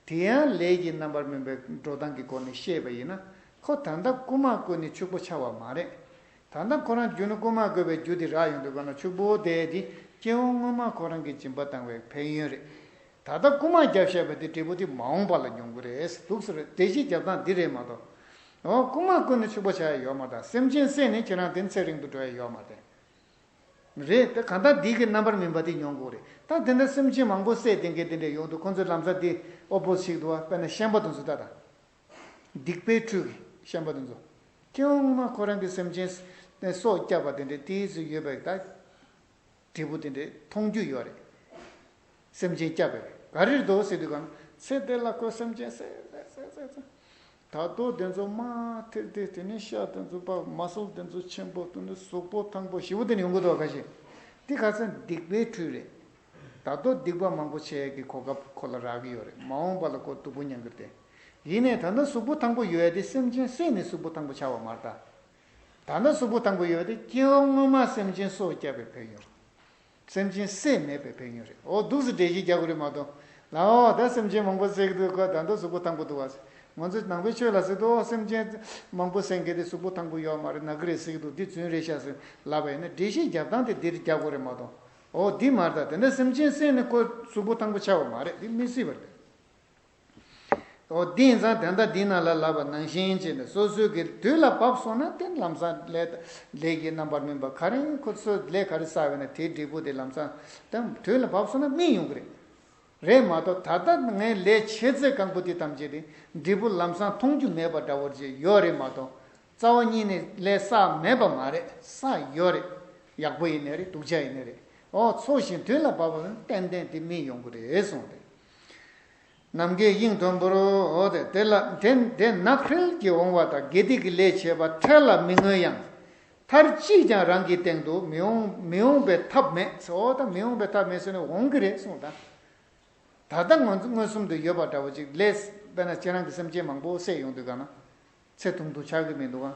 དེ་ཡང་ལས་ཀྱི་རྣམ་པར་སྨིན་པའི་འགྲོ་སྟངས་ཀྱི་སྒོ་ནས་བཤད་པ་ཡིན་ན། ཁོ་ད་ལྟ་རྐུན་མ་རྐུ་ནས་ཕྱུག་པོ་ཆགས་པ་མ་རེད། ད་ལྟ་ཁོ་རང་རྒྱུ་ནི་རྐུན་མ་རྐུས་པའི་རྒྱུ་དེ་རག་ཡོང་དུས་གང་ན་ཕྱུག་པོ་དེ་དེ་སྐྱེ་བོ་སྔོན་མ་ཁོ་རང་གིས་སྦྱིན་པ་བཏང་བའི་ཕན་ཡོན་རེད། ད་ལྟ་རྐུན་མ་བརྒྱབ་བཞག་པ་དེ་འབྲས་བུ་དེ་མ་འོངས་པ་ལ་མྱོང་གི་རེད། འདུག་ཟེར་འགྲེལ་བཤད་རྒྱབ་སྟངས་འདི་རེད་མ་གཏོགས། འོ་རྐུན་མ་རྐུ་ནས་ཕྱུག་པོ་ཆགས་ཡ་ཡོད་མ་རེད། སེམས་ཅན་བསད་ནས་ཁྱེད་རང་དེ་ཚེ་རིང་དུ་འགྲོ་ཡ་ཡོད་མ་རེད། རེད་དེ་གང་ལྟར་འདི་གི་རྣམ་པར་སྨིན་པ་དེ་མྱོང་དགོས་རེད། ད་དེ་འདྲ་སེམས་ཅན་མང་པོ་བསད་དེ་འགའ་དེ་འདྲ་ཡོང་དུས་ཁོ་ཚོའི་ལམ་སང་དེ་ཨོ་པོ་ཞིག་འདུག་བ། དཔེར་ན་ཤན་པ་དེ་ཚོ་ལྟ་དང་། སྡིག་པའི་ཁྲོད་ཀྱི་ཤན་པ་དེ་ཚོ། སྐྱེ་བོ་སྔོན་མ་ཁོ་རང་གི་སེམས་ཅན་སྲོག་བསྐྱབས་པ་དེ་འདྲ་དེའི་ཚེ་ཡོད་པའི་ད། འབྲས་བུ་དེ་འདྲའི་མཐོང་རྒྱུ་ཡོད་རེད། སེམས་ཅན་བསྐྱབས་པས་ག་རེ་རེད་འདུག་ཟེར་དུས་གང་ཚེ་འདི་ལ་ཁོས་སེམས་ཅན་བསད་བསད་བསད་བསད། ད་དུང་དེ་ཚོ་མར་ཐེར་ཏེ་དེ་ནས་ཤ་དེ་ཚོ་པ་མ་སལ་དེ་ཚོ་ཆེན་པོ་དེ་ནས་གཟུགས་པོ་ཐང་པོ་ཞེ་པོ་དེ་ནས་ཡོང་གི་འདུག་ཁ་ཤས། འདི་ཁ་སང་སྡིག་པའི་ཁྲོད་རེད། ད་དུང་སྡིག་པ་མང་པོ་བྱེད་ཡས་ཀྱི་གོ་སྐབས་ཁོ་ལ་རག་གི་ཡོད་རེད། མ་འོངས་པ་ལ་ཁོ་སྡུག་པོ་མྱང་གི་རེད། ཡིན་ནའི་ད་ལྟ་གཟུགས་པོ་ཐང་པོ་ཡོད་ཡ་དེ་སེམས་ཅན་བསད་ནས་གཟུགས་པོ་ཐང་པོ་ཆགས་པ་མ་རེད་ད། ད་ལྟ་གཟུགས་པོ་ཐང་པོ་ཡོད་དེ་སྐྱེ་བོ་སྔོན་མ་སེམས་ཅན་སྲོག་བསྐྱབས་པའི་ཕན་ཡོན། སེམས་ཅན་བསད་མེད་པའི་ཕན་ཡོན་རེད། འོ་འདུག་སེ་འགྲེལ་བཤད་རྒྱག་དགོས་རེད་མ་གཏོགས། ལའོ་ད་སེམས་ཅན་མང་པོ་བསད་ཀྱི་འདུག་ག་ད་ལྟ་གཟུགས་པོ་ཐང་པོ་འདུག་བ། ང་ཚོ་ནང་པའི་ཆོས་ལ་ཟེར་དུས་སེམས་ཅན་མང་པོ་བསད་མཁན་དེ་གཟུགས་པོ་ཐང་པོ་ཡོད་མ་རེད། ན་གི་རེད་ཟེར་གྱི་འདུག་འདི་རྫུན་རེད་ཤག་ཟེར་ལབ་པ་ཡིན་ན་འགྲེལ་བཤད་རྒྱབ་སྟངས་དེ་འདིར་རྒྱག་དགོས་རེད་མ་གཏོགས། འོ་འདི་མ་རེད་ད། དེ་འདྲ་སེམས་ཅན་བསད་ནས་ཁོ་གཟུགས་པོ་ཐང་པོ་ཆགས་པ་མ་རེད། འདི་མི་སྲིད་པ་རེད། འོ་དེ་ཡིན་ཙང་དོན་དག་འདི་ནང་ལ་ལབ་པ་ནང་བཞིན་བྱས་ནས་སོ་སོའི་གི་དུས་ལ་བབས་སོང་ན་དེ་ལམ་སང་ལས་ལས་ཀྱི་རྣམ་པར་སྨིན་པ་ག་རེ་ཁོ་ཚོས་ལས་ག་རེ་བསགས་པ་ཡིན་ན་དེའི་འབྲས་བུ་དེ་ལམ་སང་དེ་དུས་ལ་བབས་སོང་ན་སྨིན་ཡོང་གི་རེད། རེད་མ་གཏོགས་ད་ལྟ་ངས་ལས་བྱས་ཚད་གང་པོ་དེ་ཐམས་ཅད་དེ་འབྲས་བུ་ལམ་སང་མཐོང་རྒྱུ་མེད་པ་འདྲ་བོ་ཅིག་ཡོད་རེད་མ་གཏོགས། རྩ་བ་ཉིད་ནས་ལས་བསགས་མེད་པ་མ་རེད། བསགས་ཡོད་རེད། ཡག་པོ་ཡིན་ནའི་རེད། སྡུག་ཅག་ཡིན་ནའི་རེད། འོ་འཚོ་ཞིང་དུས་ལ་བབས་པ་ན་ཏན་ཏན་དེ་སྨིན་ཡོང་གི་རེད་གསུངས་ཏེ། ནམ་མཁའི་དབྱིངས་མཐོན་པོར། འོ་དེ་དེ་ལ་དེ་དེ་ནགས་ཁྲིལ་གྱིས་འོང་བ་དང་དགེ་སྡིག་གི་ལས་བྱས་པ་འཕྲལ་ལ་མི་མངོན་ཡང་། མཐར་ཅིས་ཀྱང་རང་གི་སྟེང་དུ་མི་འོང་མི་འོང་པའི་ཐབས་མེད་ཟེར། འོ་ད་མི་འོང་པའི་ཐབས་མེད་ཟེར་ནས་འོང་གི་རེད་གསུངས་ད། ད་ལྟ་ང་ཚོ་མངོན་སུམ་དུ་ཡོད་པ་འདྲ་བོ་ཅིག་ལས་དཔེར་ན་ཁྱེད་རང་གི་སེམས་ཅན་མང་པོ་བསད་ཡོང་དུས་ག་ན། ཚེ་ཐུང་ཐུང་ཆགས་ཀྱི་མི་འདུག་ག་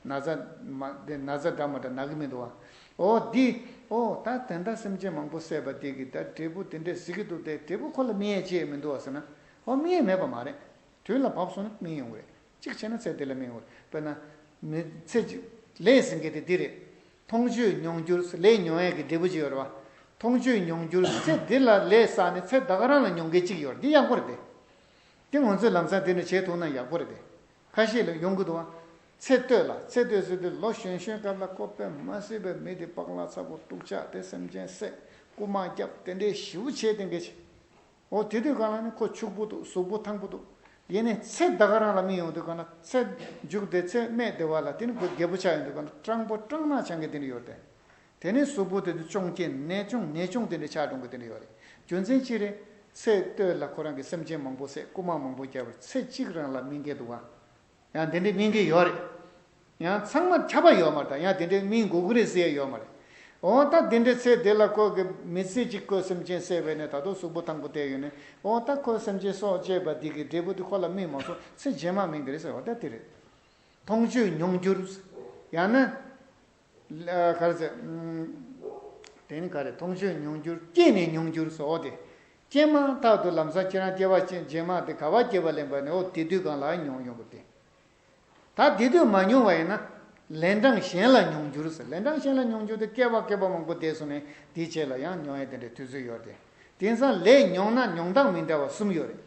ན་ཚ་མ་དེ་ན་ཚ་འདྲ་མ་འདྲ་ན་གི་མི་འདུག་ག་འོ་འདི་འོ་ད་དེ་འདྲ་སེམས་ཅན་མང་པོ་བསད་པ་དེ་གི་ད་འབྲས་བུ་དེ་འདྲས་གཟིགས་ཀྱི་འདུག་སྟེ་འབྲས་བུ་ཁོ་ལ་སྨིན་ཡས་ཅི་ཡང་མི་འདུག་ག་ཟེར་ན། འོ་སྨིན་ཡས་མེད་པ་མ་རེད། དུས་ལ་བབས་སོང་ན་སྨིན་ཡོང་གི་རེད། གཅིག་བྱས་ན་ཚེ་འདི་ལ་སྨིན་ཡོང་གི་རེད། དཔེར་ན། མི་ཚེ་གཅིག་ལས་ཟེར་མཁན་དེ་འདི་རེད། མཐོང་ཆོས་མྱོང་འགྱུར་ལས་མྱོང་ཡས་ཀྱི་འབྲས་བུ་ཅིག་ཡོད་རེད་བ། མཐོང་ཆོས་མྱོང་འགྱུར་ཚེ་འདི་ལ་ལས་བསགས་ནས་ཚེ་ད་ག་རང་ལ་མྱོང་མཁན་གཅིག་ཡོད་རེད། འདི་ཡག་པོ་རེད་དེ། དེ་ང་ཚོས་ལམ་སང་དེ་འདྲ་བྱེད་ཐུབ་ན་ཡག་པོ་རེད་དེ། ཁ་ཤས་ལ་ཡོང་གི་འདུག་བ། ཚེ་སྟོད་ལ། ཚེ་སྟོད་ཟེར་དུས་ལོ་གཞོན་གཞོན་སྐབས་ལ་ཁོ་དཔེ་མ་སྲིད་པའི་མི་དེ་སྤག་ལག་ཚ་པོ་སྡུག་ཅག་དེ་སེམས་ཅན་བསད་རྐུ་མ་བརྒྱབ་དེ་འདྲའི་ཞེ་པོ་བྱས་དེ་འགས་ཆེ། འོ་དེ་དུས་གང་ལ་ནི་ཁོ་ཕྱུག་པོ་འདུག་གཟུགས་པོ་ཐང་པོ་འདུག་ཡིན་ནའི་ཚེ་ད་ག་རང་ལ་མི་ཡོང་དུས་གང་ལ་ཚེ་མཇུག་དེ་ཚེ་སྨད་དེ་བ་ལ་དེ་ནི་ཁོ་རྒད་པོ་ཆགས་ཡོང་དུས་གང་ལ་སྤྲང་པོ་སྤྲང་ནག་ཆང་གི་དེ་འདྲ་ཡོད་དེ། དེ་ནི་གཟུགས་པོ་དེ་དུས་གཅོང་སྐྱེས་ནད་གཅོང་ནད་གཅོང་དེ་འདྲ་ཆགས་འགྲོ་གི་དེ་འདྲ་ཡོད་རེད། རྒྱུ་མཚན་ཅི་རེད། ཚེ་སྟོད་ལ་ཁོ་རང་གི་སེམས་ཅན་མང་པོ་བསད་རྐུ་མ་མང་པོ་བརྒྱབ་པར་ཚེ་གཅིག་རང་ལ་སྨིན་མཁན་འདུག་ག་ཡང་དེ་འདྲའི་སྨིན་གྱི་ཡོད་རེད། ཡང་ཚང་མ་ཁྱབ་པ་ཡོད་མ་རེད། ད་ཡང་དེ་འདྲའི་སྨིན་དགོས་ཀྱི་རེད་ཟེར་ཡ་ཡོད་མ་རེད། འོ་ད་དེ་འདྲའི་ཚེ་དེ་ལ་ཁོ་གི་མི་ཚེ་གཅིག་ཁོས་སེམས་ཅན་བསད་པས་ནས་ད་དུང་གཟུགས་པོ་ཐང་པོ་བསྡད་ཡོད་ནས། འོ་ད་ཁོས་སེམས་ཅན་སྲོག་བཅད་པ་འདི་གི་འབྲས་བུ་དེ་ཁོ་ལ་སྨིན་མ་སོང་། ཚེ་རྗེས་མ་སྨིན་གྱི་རེད་ཟེར་བ་ད་དེ་རེད། མཐོང་ཆོས་མྱོང་འགྱུར། ཡང་ན། ཨ། ག་རེ་ཟེར། ཨམ། དེ་ནི་ག་རེ། མཐོང་ཆོས་མྱོང་འགྱུར། སྐྱེས་ནས་མྱོང་འགྱུར་ཟེར། འོ་དེ། སྐྱེས་མ་ཐག་ཏུ་ལམ་སང་ཁྱེད་རང་སྐྱེ་བ་ཅན་རྗེས་མ་དེ་ག་བ་སྐྱེ་བ་ལེན་པ་ནི་འོ་དེ་དུས་གང་ལ་མྱོང་ཡོང་གི་དེ། ད་དེ་དུས་མ་མྱོང་བ་ཡིན་ན། ལན་གྲངས་གཞན་ལ་མྱོང་འགྱུར་ཟེར། ལན་གྲངས་གཞན་ལ་མྱོང་འགྱུར་དེ་བསྐལ་པ་བསྐལ་པ་མང་པོ་འདས་སོང་ནས་དེའི་རྗེས་ལ་ཡང་མྱོང་ཡས་དེ་འདྲའི་དུས་ཚོད་ཡོད་རེད་དེ། དེང་སང་ལས་མྱོང་ན་མྱོང་སྟངས་མི་འདྲ་བ་གསུམ་ཡོད་རེད།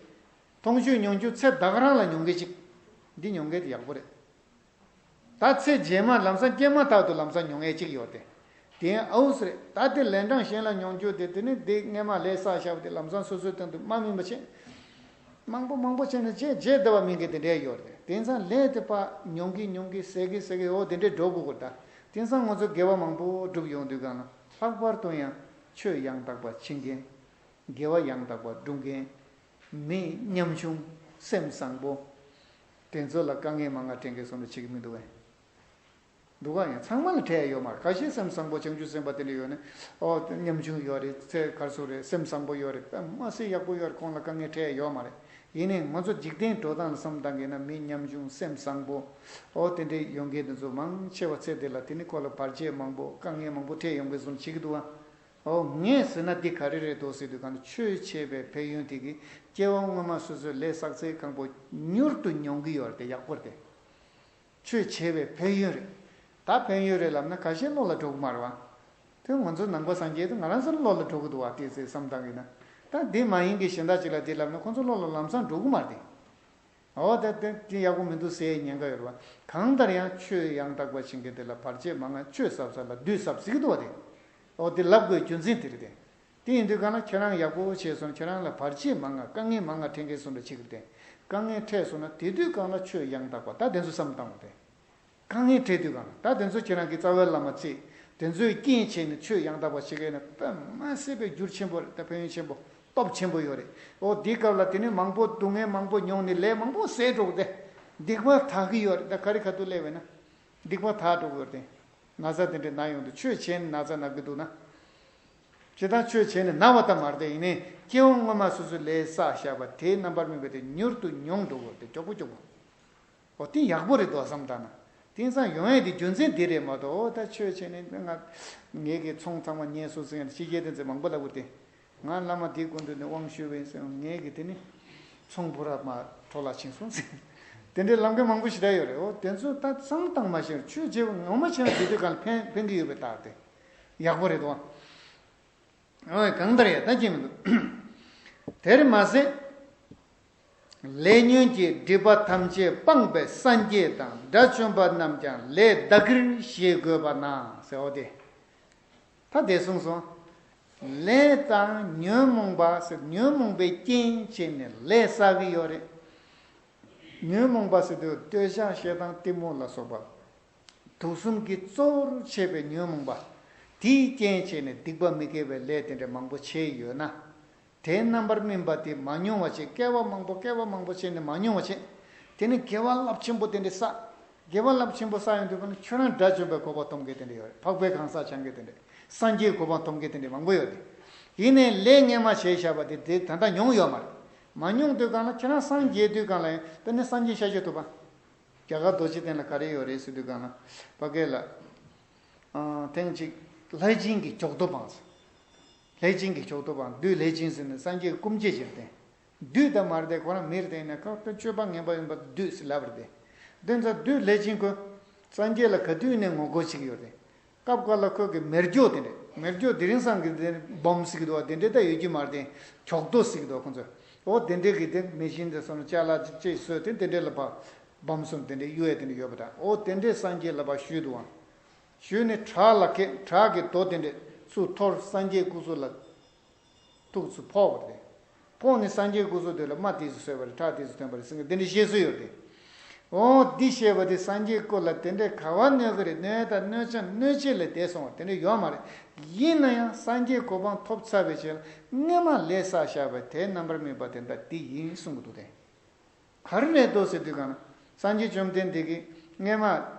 མཐོང་ཆོས་མྱོང་འགྱུར་ཚེ་ད་ག་རང་ལ་མྱོང་མཁན་གཅིག་འདི་མྱོང་མཁན་དེ་ཡག་པོ་རེད། ད་ཚེ་རྗེས་མ་ལམ་སང་སྐྱེས་མ་ཐག་ཏུ་ལམ་སང་མྱོང་ཡས་གཅིག་ཡོད་དེ། དེ་ཨའུ་སི་རེད། ད་དེ་ལན་གྲངས་གཞན་ལ་མྱོང་རྒྱུ་དེ། དེ་ནི་དེ་སྔས་མ་ལས་བསགས་བཞག་པ་དེ་ལམ་སང་སོ་སོའི་སྟེང་དུ་མ་སྨིན་པ་བྱས། མང་པོ་མང་པོ་བྱས་ནས་རྗེས་རྗེས་བདེ་བ་སྨིན་མཁན་དེ་འདྲས་ཡོད་རེད། དེང་སང་ལས་དེ་ཕར་མྱོང་གི་མྱོང་གི་ཟད་གི་ཟད་གི་འོ་དེ་འདྲས་འགྲོ་དགོས་ཀྱི་རེད། ད་དེང་སང་ང་ཚོ་དགེ་བ་མང་པོ་བསྒྲུབས་ཡོང་དུས་གང་ལ་ལྷག་པར་དུ་ཡང་ཆོས་ཡང་དག་པ་བྱེད་མཁན། དགེ་བ་ཡང་དག་པ་སྒྲུབ་མཁན། མི་ཉམ་ཆུང་། སེམས་བཟང་པོ། དེ་ཚོ་ལ་དཀའ་ངལ་མང་ང་འཕྲད་མཁན་བཟོ་འདྲ་བྱེད་ཀྱི་མི་འདུག་གས། འདུག་ག་ཡང་ཚང་མ་ལ་འཕྲད་ཡ་ཡོད་མ་རེད། ཁ་ཤས་སེམས་བཟང་པོ་བྱང་ཆུབ་སེམས་དཔའ་དེ་འདྲ་ཡོད་ན། ཨོ་ཉམ་ཆུང་ཡོད་རེད། ཚེ་གར་སོ་རེད། སེམས་བཟང་པོ་ཡོད་རེད། དཔེ་མ་སྲིད་ཡག་པོ་ཡོད་རེད། ཁོང་ལ་དཀའ་ངལ་འཕྲད་ཡ་ཡོད་མ་རེད། ཡིན་ནའི་ང་ཚོ་འཇིག་རྟེན་འགྲོ་སྟངས་ལ་བསམ་བཏང་གི་ན་མི་ཉམ་ཆུང་སེམས་བཟང་པོ། ཨོ་དེ་འདྲ་ཡོང་མཁན་དེ་ཚོ་མང་ཆེ་བ་ཚེ་འདི་ལ་དེ་ནི་ཁོ་ལ་བར་ཆད་མང་པོ་དཀའ་ངལ་མང་པོ་འཕྲད་ཡོང་གི་བཟོ་འདྲ་བྱེད་ཀྱི་འདུག་ག་ཨོ་ངས་ཟེར་ན་འདི་ག་རེ་རེད་འདུག་ཟེར་དུས་གང་ཆོས་བྱས་པའི་ཕན་ཡོན་དེ་གིས་སྐྱེ་བ་སྔོན་མ་སོ་སོའི་ལས་བསགས་ཚད་གང་པོ་མྱུར་དུ་མྱོང་གི་ཡོད་རེད་དེ། ཡག་པོ་རེད་དེ། ཆོས་བྱས་པའི་ཕན་ཡོན་རེད། ད་ཕན་ཡོན་རེད་ལབ་ན་ཁ་ཤས་བློ་ལ་འགྲོ་གི་མ་རེད་བ། དེ་ང་ཚོ་ནང་པ་སངས་རྒྱས་དེ་ང་རང་ཚོ་བློ་ལ་འགྲོ་གི་འདུག་བ། དེ་ཚོས་བསམ་བཏང་གི་ན། ད་འདི་མ་ཡིན་གྱི་གཞན་དག་ཅིག་ལ་འདི་ལབ་ན་ཁོ་ཚོ་བློ་ལ་ལམ་སང་འགྲོ་གི་མ་རེད་དེ། འོ་ད་དེ་དེ་ཡག་པོ་མི་འདུག་ཟེར་ཉེན་ཁ་ཡོད་རེད་བ། གང་ལྟར་ཡང་ཆོས་ཡང་དག་པ་བྱེད་མཁན་དེ་ལ་བར་ཆད་མང་ང་ཆོས་ཟབ་ས་ལ་བདུད་ཟབ་ཟེར་གི་འདུག་བ་དེ། འོ་དེ་ལབ་དགོས་རྒྱུ་མཚན་དེ་རེད་དེ། དེ་ཡིན་དུས་གང་ལ་ཁྱེད་རང་ཡག་པོ་བྱས་སོང་། ཁྱེད་རང་ལ་བར་ཆད་མང་ང་དཀའ་ངལ་མང་ང་འཕྲད་མཁན་སོང་འདྲ་བྱེད་ཀྱི་རེད་དེ། དཀའ་ངལ་འཕྲད་སོང་ན་དེ་དུས་གང་ལ་ཆོས་ཡང་དག་པ་ད་དེ་ཚོ་བསམ་བཏང་བ་དེ། དཀའ་ངལ་འཕྲད་དུས་གང་ལ་ད་དེ་ཚོ་ཁྱེད་རང་གི་རྩ་བའི་བླ་མ་བརྩིས། དེ་ཚོས་རྐྱེན་བྱས་ནས་ཆོས་ཡང་དག་པ་བྱེད་མཁན་ནི་དཔེ་མ་སྲིད་པའི་རྒྱུ་ཆེན་པོ་རེད། ད་ཕན་ཡོན་ཆེན་པོ་སྟོབས་ཆེན་པོ་ཡོད་རེད། འོ་འདི་སྐབས་ལ་དེ་ནི་མང་པོ་སྡུག་བསྔལ་མང་པོ་མྱོང་ནས་ལས་མང་པོ་ཟད་འགྲོ་གི་རེད་དེ། སྡིག་པ་དག་གི་ཡོད་རེད། ད་ག་རེ་ག་དུས་སླེབས་པས་ན། སྡིག་པ་དག་འགྲོ་གི་ཡོད་རེད་དེ། ན་ཚ་དེ་འདྲ་ན་ཡོང་དུས་ཆོས་བྱས་ནས་ན་ཚ་ན་གི་འདུག་ན། ཇི་ལྟར་ཆོས་བྱས་ནས་ན་བ་ལྟ་མ་རེད་དེ། ཡིན་ནའི་སྐྱེ་བ་སྔོན་མ་སོ་སོའི་ལས་བསགས་བཞག་པ་དེའི་རྣམ་པར་སྨིན་པ་དེ་མྱུར་དུ་མྱོང་འགྲོ་གི་ཡོད་རེད་དེ། མགྱོགས་པོ་མགྱོགས་པོ། འོ་དེ་ཡག་པོ་རེད་འདུག་བསམ་བཏང་ན། དེང་སང་ཡོང་ཡས་དེ་རྒྱུ་མཚན་དེ་རེད་མ་གཏོགས། འོ་ད་ཆོས་བྱས་ནས་ང་ངེད་ཀྱི་ཚོང་ཚང་མ་ཉེས་སོང་ཟེར་མཁན་ཕྱི་རྒྱལ་དེ་ཚོས་མང་པོ་ལབ་ཀྱི་རེད་དེ། ང་བླ་མ་དེའི་སྐུ་མདུན་ནས་དབང་ཞུས་པ་ཡིན་ཟེར། ངེད་ཀྱི་དེ་ནི་ཚོང་བུ་ར་མ་འཕྲོ་བརླག་ཕྱིན་སོང་ཟེར། དེ་འདྲའི་ལབ་མཁན་མང་པོ་ཞེ་དྲག་ཡོད་རེད། འོ་དེ་ཚོ་ད་བསམ་བཏང་མ་ཤེས་ཆོས་བྱས་པ་ངོ་མ་བྱས་ན་དེ་དུས་གང་ལ་ཕན་ཕན་གྱི་ཡོད་པའི་རྟགས་དེ་ཡག་པོ་རེད་དོ། ཨོ་གང་ལྟར་ཡང་ད་ཅི་མི་འདུག་དེར་མ་ཟད། ལས་ཉོན་གྱི་སྒྲིབ་པ་ཐམས་ཅད་སྤངས་པའི་སངས་རྒྱས་དང་དགྲ་བཅོམ་པ་རྣམས་ཀྱང་ལས་བདག་གིར་བཞེས་དགོས་པ་ན་ཟེར། འོ་དེ། ད་དེ་གསུངས་སོང་། ལས་དང་ཉོན་མོངས་པ་ཟེར། ཉོན་མོངས་པའི་རྐྱེན་བྱས་ནས་ལས་བསགས་ཀྱི་ཡོད་རེད། ཉོན་མོངས་པ་ཟེར་དུས་འདོད་ཆགས་ཞེ་སྡང་གཏི་མུག་ལ་སོགས་པ། དུག་གསུམ་གྱིས་གཙོ་བོར་བྱས་པའི་ཉོན་མོངས་པ། དེའི་རྐྱེན་བྱས་ནས་སྡིག་པ་མི་དགེ་བའི་ལས་དེ་འདྲ་མང་པོ་བྱས་ཡོད་ན། དེའི་རྣམ་པར་སྨིན་པ་དེ་མ་མྱོང་བ་བྱས། བསྐལ་པ་མང་པོ་བསྐལ་པ་མང་པོ་བྱས་ནས་མ་མྱོང་བ་བྱས། དེ་ནི་དགེ་བ་རླབས་ཆེན་པོ་དེ་འདྲ་བསགས། དགེ་བ་རླབས་ཆེན་པོ་བསགས་ཡོང་དུས་ཁོ་ན་ཁྱོད་རང་དགྲ་བཅོམ་པའི་གོ་འཕང་ཐོབ་མཁན་དེ་འདྲ་ཡོད་རེད། འཕགས་པའི་གང་ཟག་ཆགས་མཁན་དེ་འདྲ། སངས་རྒྱས་གོ་འཕང་ཐོབ་མཁན་དེ་འདྲ་མང་པོ་ཡོད་རེད། ཡིན་ནའི་ལས་སྔས་མ་བྱས་བཞག་པ་དེ་དེ་ད་ལྟ་མྱོང་ཡོད་མ་རེད། མ་མྱོང་དུས་གང་ལ་ཁྱེད་རང་སངས་རྒྱས་དུས་གང་ལ་ཡང་དཔེར་ན་སངས་རྒྱས་ཤཱཀྱ་ཐུབ་པ། རྒྱ་གར་རྡོ་རྗེ་གདན་ལ་ག་རེ་ཡོད་རེད་ཟེར་དུས་གང་ལ། ཕ་གི་ལ། ཨ། ཐེངས་གཅིག་ལྷས་བྱིན་གྱི་ཇོ་བདག་འབངས་ཟེར། ལྷས་བྱིན་གྱི་ཇོ་བདག་འབངས། བདུད་ལྷས་བྱིན་ཟེར་ནས་སངས་རྒྱས་ཀྱི་སྐུ་མཆེད་ཅིག་རེད་དེ། བདུད་ད་མ་རེད་དེ། ཁོ་རང་མི་རེད་དེ། ཡིན་ན་ཁོ་སྤྱོད་པ་ངན་པ་ཡིན་པ་བདུད་ཟེར་ལབ་རེད་དེ། དེ་ཚོ་བདུད་ལྷས་བྱིན་ཁོ་སངས་རྒྱས་ལ་ག་དུས་ནས་ངོ་རྒོལ་བྱེད་ཀྱི་ཡོད་རེད། སྐབས་འགའ་ལ་ཁོ་གི་མེ་སྒྱོགས་དེ་འདྲ། མེ་སྒྱོགས་དེ་རིང་སང་གི་དེ་སྦོམ་ཟེར་གི་འདུག་བ། དེ་འདྲ་ད་ཡོད་ཀྱི་མ་རེད་དེ། གྱོག་རྡོ་ཟེར་གི་འདུག་ཁོ་ཚོས། འོ་དེ་འདྲ་གི་དེ་མེ་ཤིན་དེ་སོང་ན་ཅ་ལག་ཅིག་ཅིག་བཟོས་ཏེ་དེ་འདྲ་ལ་ཕར། སྦོམ་གསུམ་དེ་འདྲའི་གཡུ་ཡས་དེ་འདྲ་ཡོད་པ་དང་། འོ་དེ་འདྲའི་སངས་རྒྱས་ལ་ཕར་ཞུས་འདུག་བ། ཞུས་ནས་བྲག་ལ་ཁད། བྲག་གི་རྡོ་དེ་འདྲ་ཚུར་འཐོར། སངས་རྒྱས་སྐུ་གཟུགས་ལ་ཐུག་ཚུར་ཕོག་པ་རེད། ཕོག་ནས་སངས་རྒྱས་སྐུ་གཟུགས་དེ་ལ་རྨ་དེ་ཚོ་གསོས་པ་རེད། ཁྲག་དེ་ཚོ་ཐོན་པ་རེད་ཟེར་གི་དེ་འདྲའི་བཤད་སྲོལ་ཡོད་རེད། འོ་འདི་བཤད་པ་དེ་སངས་རྒྱས་སྐུ་ལ་དེ་འདྲའི་ག་བ་གནོད་གི་རེད། གནོད་ད་གནོད་ཆ་གནོད་བྱེད་ལས་འདས་སོང་བ་དེ་འདྲ་ཡོད་མ་རེད། ཡིན་ན་ཡང་སངས་རྒྱས་གོ་འཕང་ཐོབ་ཚར་བའི་རྗེས་ལ་སྔོན་མ་ལས་བསགས་བཞག་པ་དེའི་རྣམ་པར་སྨིན་པ་དེ་འདྲ་འདི་ཡིན་གསུང་གི་འདུག་སྟེ། ག་རེ་རེད་འདུག་ཟེར་དུས་གང་ན། སངས་རྒྱས་བཅོམ་ལྡན་འདས་ཀྱིས་སྔོན་མ་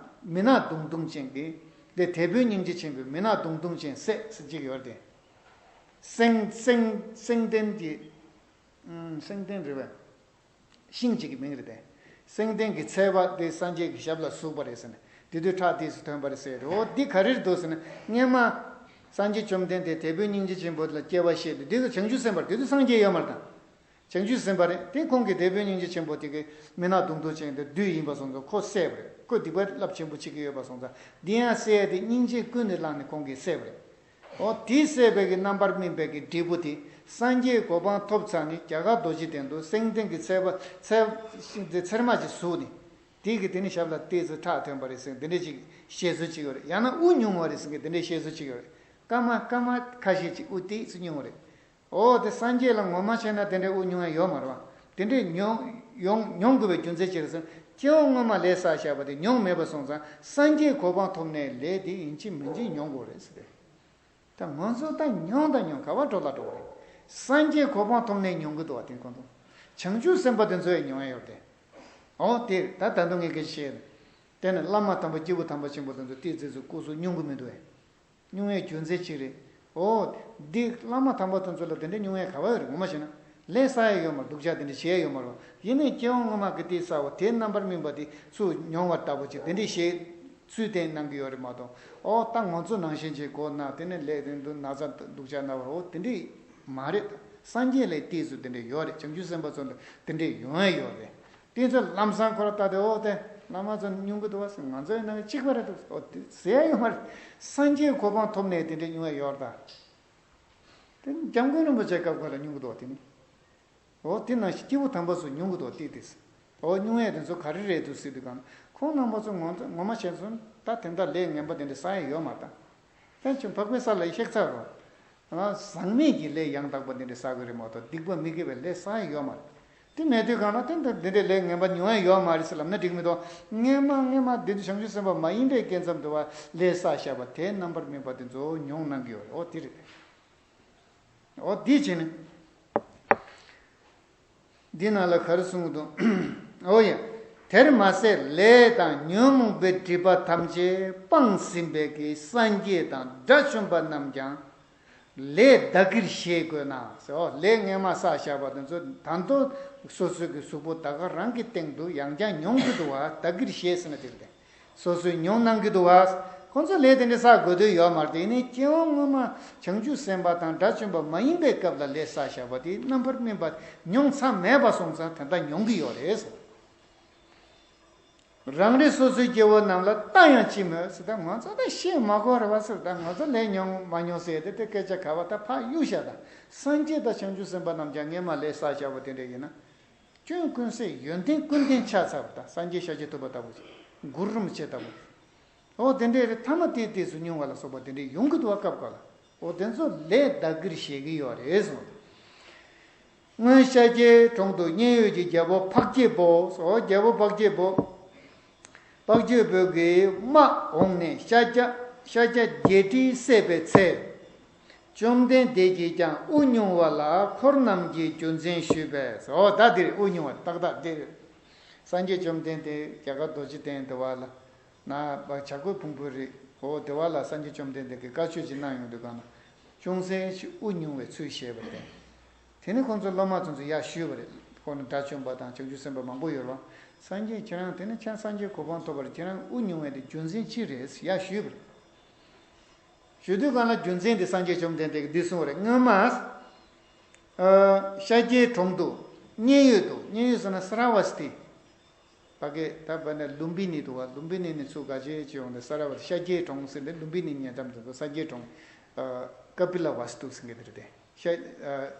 མི་ནག་མདུང་ཐུང་ཅན་གྱི། དེ་དལ་བུའི་སྙིང་རྗེ་ཆེན་པོས་མི་ནག་མདུང་ཐུང་ཅན་བསད་ཟེར་གཅིག་ཡོད་དེ། སེང་སེང་སེང་ལྡེང་གི། ཨུམ། སེང་ལྡེང་རེད་པས། ཤིང་གཅིག་གི་མིང་རེད་དེ། སེང་ལྡེང་གི་ཚལ་པ་དེ་སངས་རྒྱས་ཀྱི་ཞབས་ལ་ཟུག་པ་རེད་ཟེར་ནས། དེ་དུས་ཁྲག་དེ་ཚོ་ཐོན་པ་རེད་ཟེར་རེད། འོ་འདི་ག་རེ་རེད་འདུག་ཟེར་ན། སྔོན་མ་སངས་རྒྱས་བཅོམ་ལྡན་འདས་དལ་བུའི་སྙིང་རྗེ་ཆེན་པོ་ལ་སྐྱེ་བ་བཞེས་ཏེ། དེ་དུས་བྱང་ཆུབ་སེམས་དཔའ་རེད། དེ་དུས་སངས་རྒྱས་ཡོད་མ་རེད་དང་། བྱང་ཆུབ་སེམས་དཔའ་རེད། དེ་ཁོང་གིས་དལ་བུའི་སྙིང་རྗེ་ཆེན་པོ་དེ་གི་མི་ནག་མདུང་ཐུང་ཅན་དེ་བདུད་ཡིན་པ་སོང་ཙང་ཁོ་བསད་པ་རེད། ཁོ་སྡིག་པ་རླབས་ཆེན་པོ་བྱེད་ཀྱི་ཡོད་པ་སོང་ཙང་འདི་ཡང་བསད་དེ་སྙིང་རྗེ་ཀུན་ནས་བསླངས་ནས་ཁོང་གིས་བསད་པ་རེད། འོ་དེ་བསད་པའི་གི་རྣམ་པར་སྨིན་པའི་གི་འབྲས་བུ་དེ་སངས་རྒྱས་གོ་འཕང་ཐོབ་ཚར་ནས་རྒྱ་གར་རྡོ་རྗེ་གདན་དུ་སེང་ལྡེང་གི་ཚལ་པ་ཚལ་ཤིང་དེ་ཚེར་མ་ཅིག་ཟུག་ནས། དེ་གི་དེ་ནི་ཞབས་ལ་ཏོག་ཙམ་ཁྲག་ཐོན་པ་རེད་ཟེར་འདི་འདྲ་ཅིག་བཤད་སྲོལ་ཅིག་ཡོད་རེད། ཡང་ན་དབུགས་ཉུང་བ་རེད་ཟེར་གི་དེ་འདྲ་བཤད་སྲོལ་ཅིག་ཡོད་རེད། སྐར་མ་སྐར་མ་ཁ་ཤས་ཅིག་དབུགས་ཏོག་ཙམ་ཉུང་བ་རེད། འོ་དེ་སངས་རྒྱས་ལ་ངོ་མ་བྱས་ན་དེ་འདྲའི་དབུགས་ཉུང་ཡ་ཡོད་མ་རེད་བ། དེ་འདྲའི་མྱོང་ཡོང་མྱོང་དགོས་པའི་རྒྱུ་མཚན་ཅི་རེད་ཟེར་ན། སྐྱེ་བ་སྔོན་མ་ལས་བསགས་བཞག་པ་དེ་མྱོང་མེད་པ་སོང་ཙང་སངས་རྒྱས་གོ་འཕང་ཐོབ་ནས་ལས་དེ་ཡིན་གཅིག་མིན་གཅིག་མྱོང་དགོས་རེད་ཟེར་ཏེ། ད་ང་ཚོ་ད་མྱོང་ད་མྱོང་ག་བ་འགྲོ་ལ་འགྲོ་བ་རེད། སངས་རྒྱས་གོ་འཕང་ཐོབ་ནས་མྱོང་གི་འདུག་བ། དེ་ཁོང་ཚོ་བྱང་ཆུབ་སེམས་དཔའ་དེ་ཚོ་ཡང་མྱོང་ཡ་ཡོད་དེ། འོ་དེ་ད་ད་དུང་ངས་སྐད་ཆ་བཤད་ཡོད། དེ་ནི་བླ་མ་དམ་པ་སྐྱེས་བུ་དམ་པ་ཆེན་པོ་དེ་ཚོ་ཏོག་ཙམ་ཚོ་སྐུ་གཟུགས་སྙུང་གི་མི་འདུག་ཨེ། སྙུང་ཡས་རྒྱུ་མཚན་ཅི་རེད། འོ། འདི་བླ་མ་དམ་པ་དེ་ཚོ་ལ་དེ་འདྲའི་སྙུང་ཡས་ག་བ་ཡོད་རེད། ངོ་མ་བྱས་ན། ལས་བསགས་ཡས་ཡོད་མ་རེད། སྡུག་ཅག་དེ་འདྲ་བྱས་ཡས་ཡོད་མ་རེད། ཡིན་ནའི་སྐྱེ་བ་སྔོན་མ་གི་དེ་བསགས་པ་དེའི་རྣམ་པར་སྨིན་པ་དེ་ཚུར་མྱོང་བ་ལྟ་བུ་ཅིག་དེ་འདྲའི་ཞེས་ཚུལ་བསྟན་གནང་གི་ཡོད་རེད་མ་གཏོགས། འོ་ད་ང་ཚོ་ནང་བཞིན་ཅིག་མགོ་ན་དེ་ནས་ལས་དེ་འདུག་ན་ཚ་སྡུག་ཅག་ན་བ། འོ་དེ་འདྲའི་མ་རེད། སངས་རྒྱས་ལས་ཏོག་ཙམ་དེ་འདྲ་ཡོད་རེད། བྱང་ཆུབ་སེམས་དཔའ་ཚོ་ལ་དེ་འདྲ་ཡོང་ཡས་ཡོད་རེད། དེ་ཚོ་ལམ་སང་ཁོ་ར་ལྟ་དེ། འོ་དེ་བླ་མ་ཚོ་སྙུང་གི་འདུག་བ་ཟེར། ང་ཚོའི་ནང་གཅིག་པ་རེད་འདུག་འོ་དེ་ཟེར་ཡ་ཡོད་མ་རེད། སངས་རྒྱས་གོ་འཕང་ཐོབ་ནས་དེ་འདྲའི་སྙུང་ཡ་ཡོད་རེད་ད། དེ་འཇམ་མགོན་རིན་པོ་ཆེ་སྐབས་ཁོ་ལ་སྙུང་གི་འདུག་དེ་ནི། འོ་དེ་ནང་བཞིན་སྐྱེས་བུ་དམ་པ་ཚོ་སྙུང་གི་འདུག་དེ་དེ་ཟེར། འོ་སྙུང་ཡ་དེ་ཚོ་ག་རེ་རེད་འདུག་ཟེར་དུས་གང་ན། ཁོང་རྣམ་པ་ཚོ་ངོ་ངོ་མ་བྱས་སོང་ད་དེ་འདྲ་ལས་ངན་པ་དེ་འདྲ་བསགས་ཡ་ཡོད་མ་རེད་ད། ཕན་ཆུང་འཕགས་པའི་ས་ལ་གཤེགས་ཚར་རོ། ཨ། ཟག་མེད་ཀྱི་ལས་ཡང་དག་པ་འདི་འདྲ་བསགས་ཀྱི་རེད་མ་གཏོགས་སྡིག་པ་མི་དགེ་བའི་ལས་བསགས་ཡོད་མ་རེད། དེ་མེད་དུས་གང་ན་དེ་འདི་འདི་འདྲའི་ལས་ངན་པ་མྱོང་ཡ་ཡོད་མ་རེད་ཟེར་ལབ་ན་འགྲིག་མི་འདུག་སྔོན་མ་སྔོན་མ་འདི་དུས་བྱང་ཆུབ་སེམས་དཔའ་མ་ཡིན་པའི་སྐབས་ཙམ་དུ་བ་ལས་བསགས་བཞག་པ་དེའི་རྣམ་པར་སྨིན་པ་དེ་ཚོ་མྱོང་གནང་གི་ཡོད་རེད། འོ་དེ་རེད། འོ་དེ་བྱས་ནས། འདི་ནང་ལ་ག་རེ་གསུངས་འདུག་འོ་ཡ། དེར་མ་ཟད་ལས་དང་ཉོན་མོངས་པའི་སྒྲིབ་པ་ཐམས་ཅད་སྤངས་ཟིན་པའི་གི་སངས་རྒྱས་དང་དགྲ་བཅོམ་པ་རྣམས་ཀྱང་ལས་བདག་གིར་བཞེས་དགོས་ན་ཟེར། འོ་ལས་སྔོན་མ་བསགས་བཞག་པ་དེ་ཚོ་ད་དུང་སོ་སོའི་གི་གཟུགས་པོ་ད་ག་རང་གི་སྟེང་དུ་ཡང་བསྐྱར་མྱོང་གི་འདུག་བ། བདག་གིར་བཞེས་ཟེར་ན་དེ་རེད། སོ་སོས་མྱོང་གནང་གི་འདུག་བ། ཁོང་ཚོ་ལས་དེ་འདྲ་བསགས་དགོས་དོན་ཡོད་མ་རེད། དེ་ནི་སྐྱེ་བ་སྔོན་མ་བྱང་ཆུབ་སེམས་དཔའ་དང་དགྲ་བཅོམ་པ་མ་ཡིན་པའི་སྐབས་ལ་ལས་བསགས་བཞག་པ་དེ་རྣམ་པར་སྨིན་པ་མྱོང་ཚར་མེད་པ་སོང་ཙང་དེ་འདྲ་མྱོང་གི་ཡོད་རེད་ཟེར། རང་རེ་སོ་སོའི་སྐྱེ་བོ་རྣམས་ལ་ལྟ་ཡང་ཅི་སྨོས་ཟེར། ད་ང་ཚོ་ད་ཤེས་མ་དགོས་རེད་བ་ཟེར། ད་ང་ཚོ་ལས་མྱོང་མ་མྱོང་ཟེར་དེ་དེ་སྐད་ཆ་ག་བ་ད་ཕར་གཡུག་བཞག་ད་སངས་རྒྱས་དང་བྱང་ཆུབ་སེམས་དཔའ་རྣམས་ཀྱང་སྔོན་མ་ལས་བསགས་བཞག་པ་དེ་འདྲ་ཡིན་ན། སྐྱོན་ཀུན་ཟད་ཡོན་ཏན་ཀུན་ལྡན་ཆགས་ཚར་བ་དང་། སངས་རྒྱས་ཤཱཀྱ་ཐུབ་པ་ལྟ་བུ་ཅིག་གུ་རུ་རིན་པོ་ཆེ་ལྟ་བུ། འོ་དེ་འདྲའི་རེད། ཐ་མ་དེའི་དུས་སུ་སྙུང་བ་ལ་སོགས་པ་དེ་འདྲའི་ཡོང་གི་འདུག་བ། སྐབས་འགའ་ལ། འོ་དེ་ཚོ་ལས་བདག་གིར་བཞེས་ཀྱི་ཡོད་རེད་གསུངས། སྔོན་ཤཱཀྱའི་གྲོང་དུ་མཉན་ཡོད་ཀྱི་རྒྱལ་པོ་འཕགས་སྐྱེས་པོ། འོ་རྒྱལ་པོ་འཕགས་སྐྱེས་པོ། འཕགས་སྐྱེས་པོ་གི་དམག་འོངས་ནས་ཤཱཀྱ་ཤཱཀྱ་བརྒྱད་ཁྲིས་བསད་པའི་ཚེ། བཅོམ་ལྡན་འདས་ཀྱིས་ཀྱང་དབུགས་ཉུང་བ་ལ་འཁོར་རྣམས་ཀྱིས་རྒྱུ་མཚན་ཞུས་པས། འོ་ད་འདིར་དབུགས་ཉུང་བ་ཏག་ཏག་འདིར། སངས་རྒྱས་བཅོམ་ལྡན་འདས་རྒྱ་གར་རྡོ་རྗེ་གདན་དེ་བ་ལ་ན་བྱ་རྒོད་ཕུང་པོའི་རི། འོ་དེ་བ་ལ་སངས་རྒྱས་བཅོམ་ལྡན་འདས་ཀྱིས་བཀའ་ཆོས་ཅིག་གནང་ཡོང་དུས་གང་ན། ཅུང་ཟད་ཅིག་དབུགས་ཉུང་བའི་ཚུལ་བཞེས་པ་དེ། དེ་ནི་ཁོང་ཚོ་སློབ་མ་ཚོ་ཚོ་ཡར་ཞུས་པ་རེད། ཁོང་ནི་དགྲ་བཅོམ་པ་དང་བྱང་ཆུབ་སེམས་དཔའ་མང་པོ་ཡོད་རེད་བ། སངས་རྒྱས་ཁྱེད་རང་དེ་ནི་ཁྱེད་རང་སངས་རྒྱས་གོ་འཕང་ཐོབ་པར་ཁྱེད་རང་དབུགས་ཉུང་བའི་དེ་རྒྱུ་མཚན་ཅི་རེད་ཡར་ཞུས་པ་རེད། ཞུ་དུས་གང་ལ་རྒྱུ་མཚན་དེ་སངས་རྒྱས་བཅོམ་ལྡན་འདས་ཀྱིས་འདི་གསུངས་པ་རེད། སྔོན་མ། ཨ། ཤཱཀྱའི་གྲོང་དུ། མཉན་ཡོད་དུ། མཉན་ཡོད་ཟེར་ན་སཱ་ར་བ་སི་ཏི། ཕ་གི་ད་བ་ནས་ལུམ་བི་ནི་འདུག་བ། ལུམ་བི་ནི་ནས་ཚུར་ག་ཅེ་ཅེ་ཡོང་ནས་སཱ་ར་བ་སི་ཏི། ཤཱཀྱའི་གྲོང་ཟེར་ནས་ལུམ་བི་ནི་ཉེ་འགྲམ་དུ་འདུག་ཤཱཀྱའི་གྲོང་། ཨ། ཀ་པི་ལ་བ་སི་ཏུ་ཟེར་མཁན་དེ་རེད་དེ། ཤ། ཨ།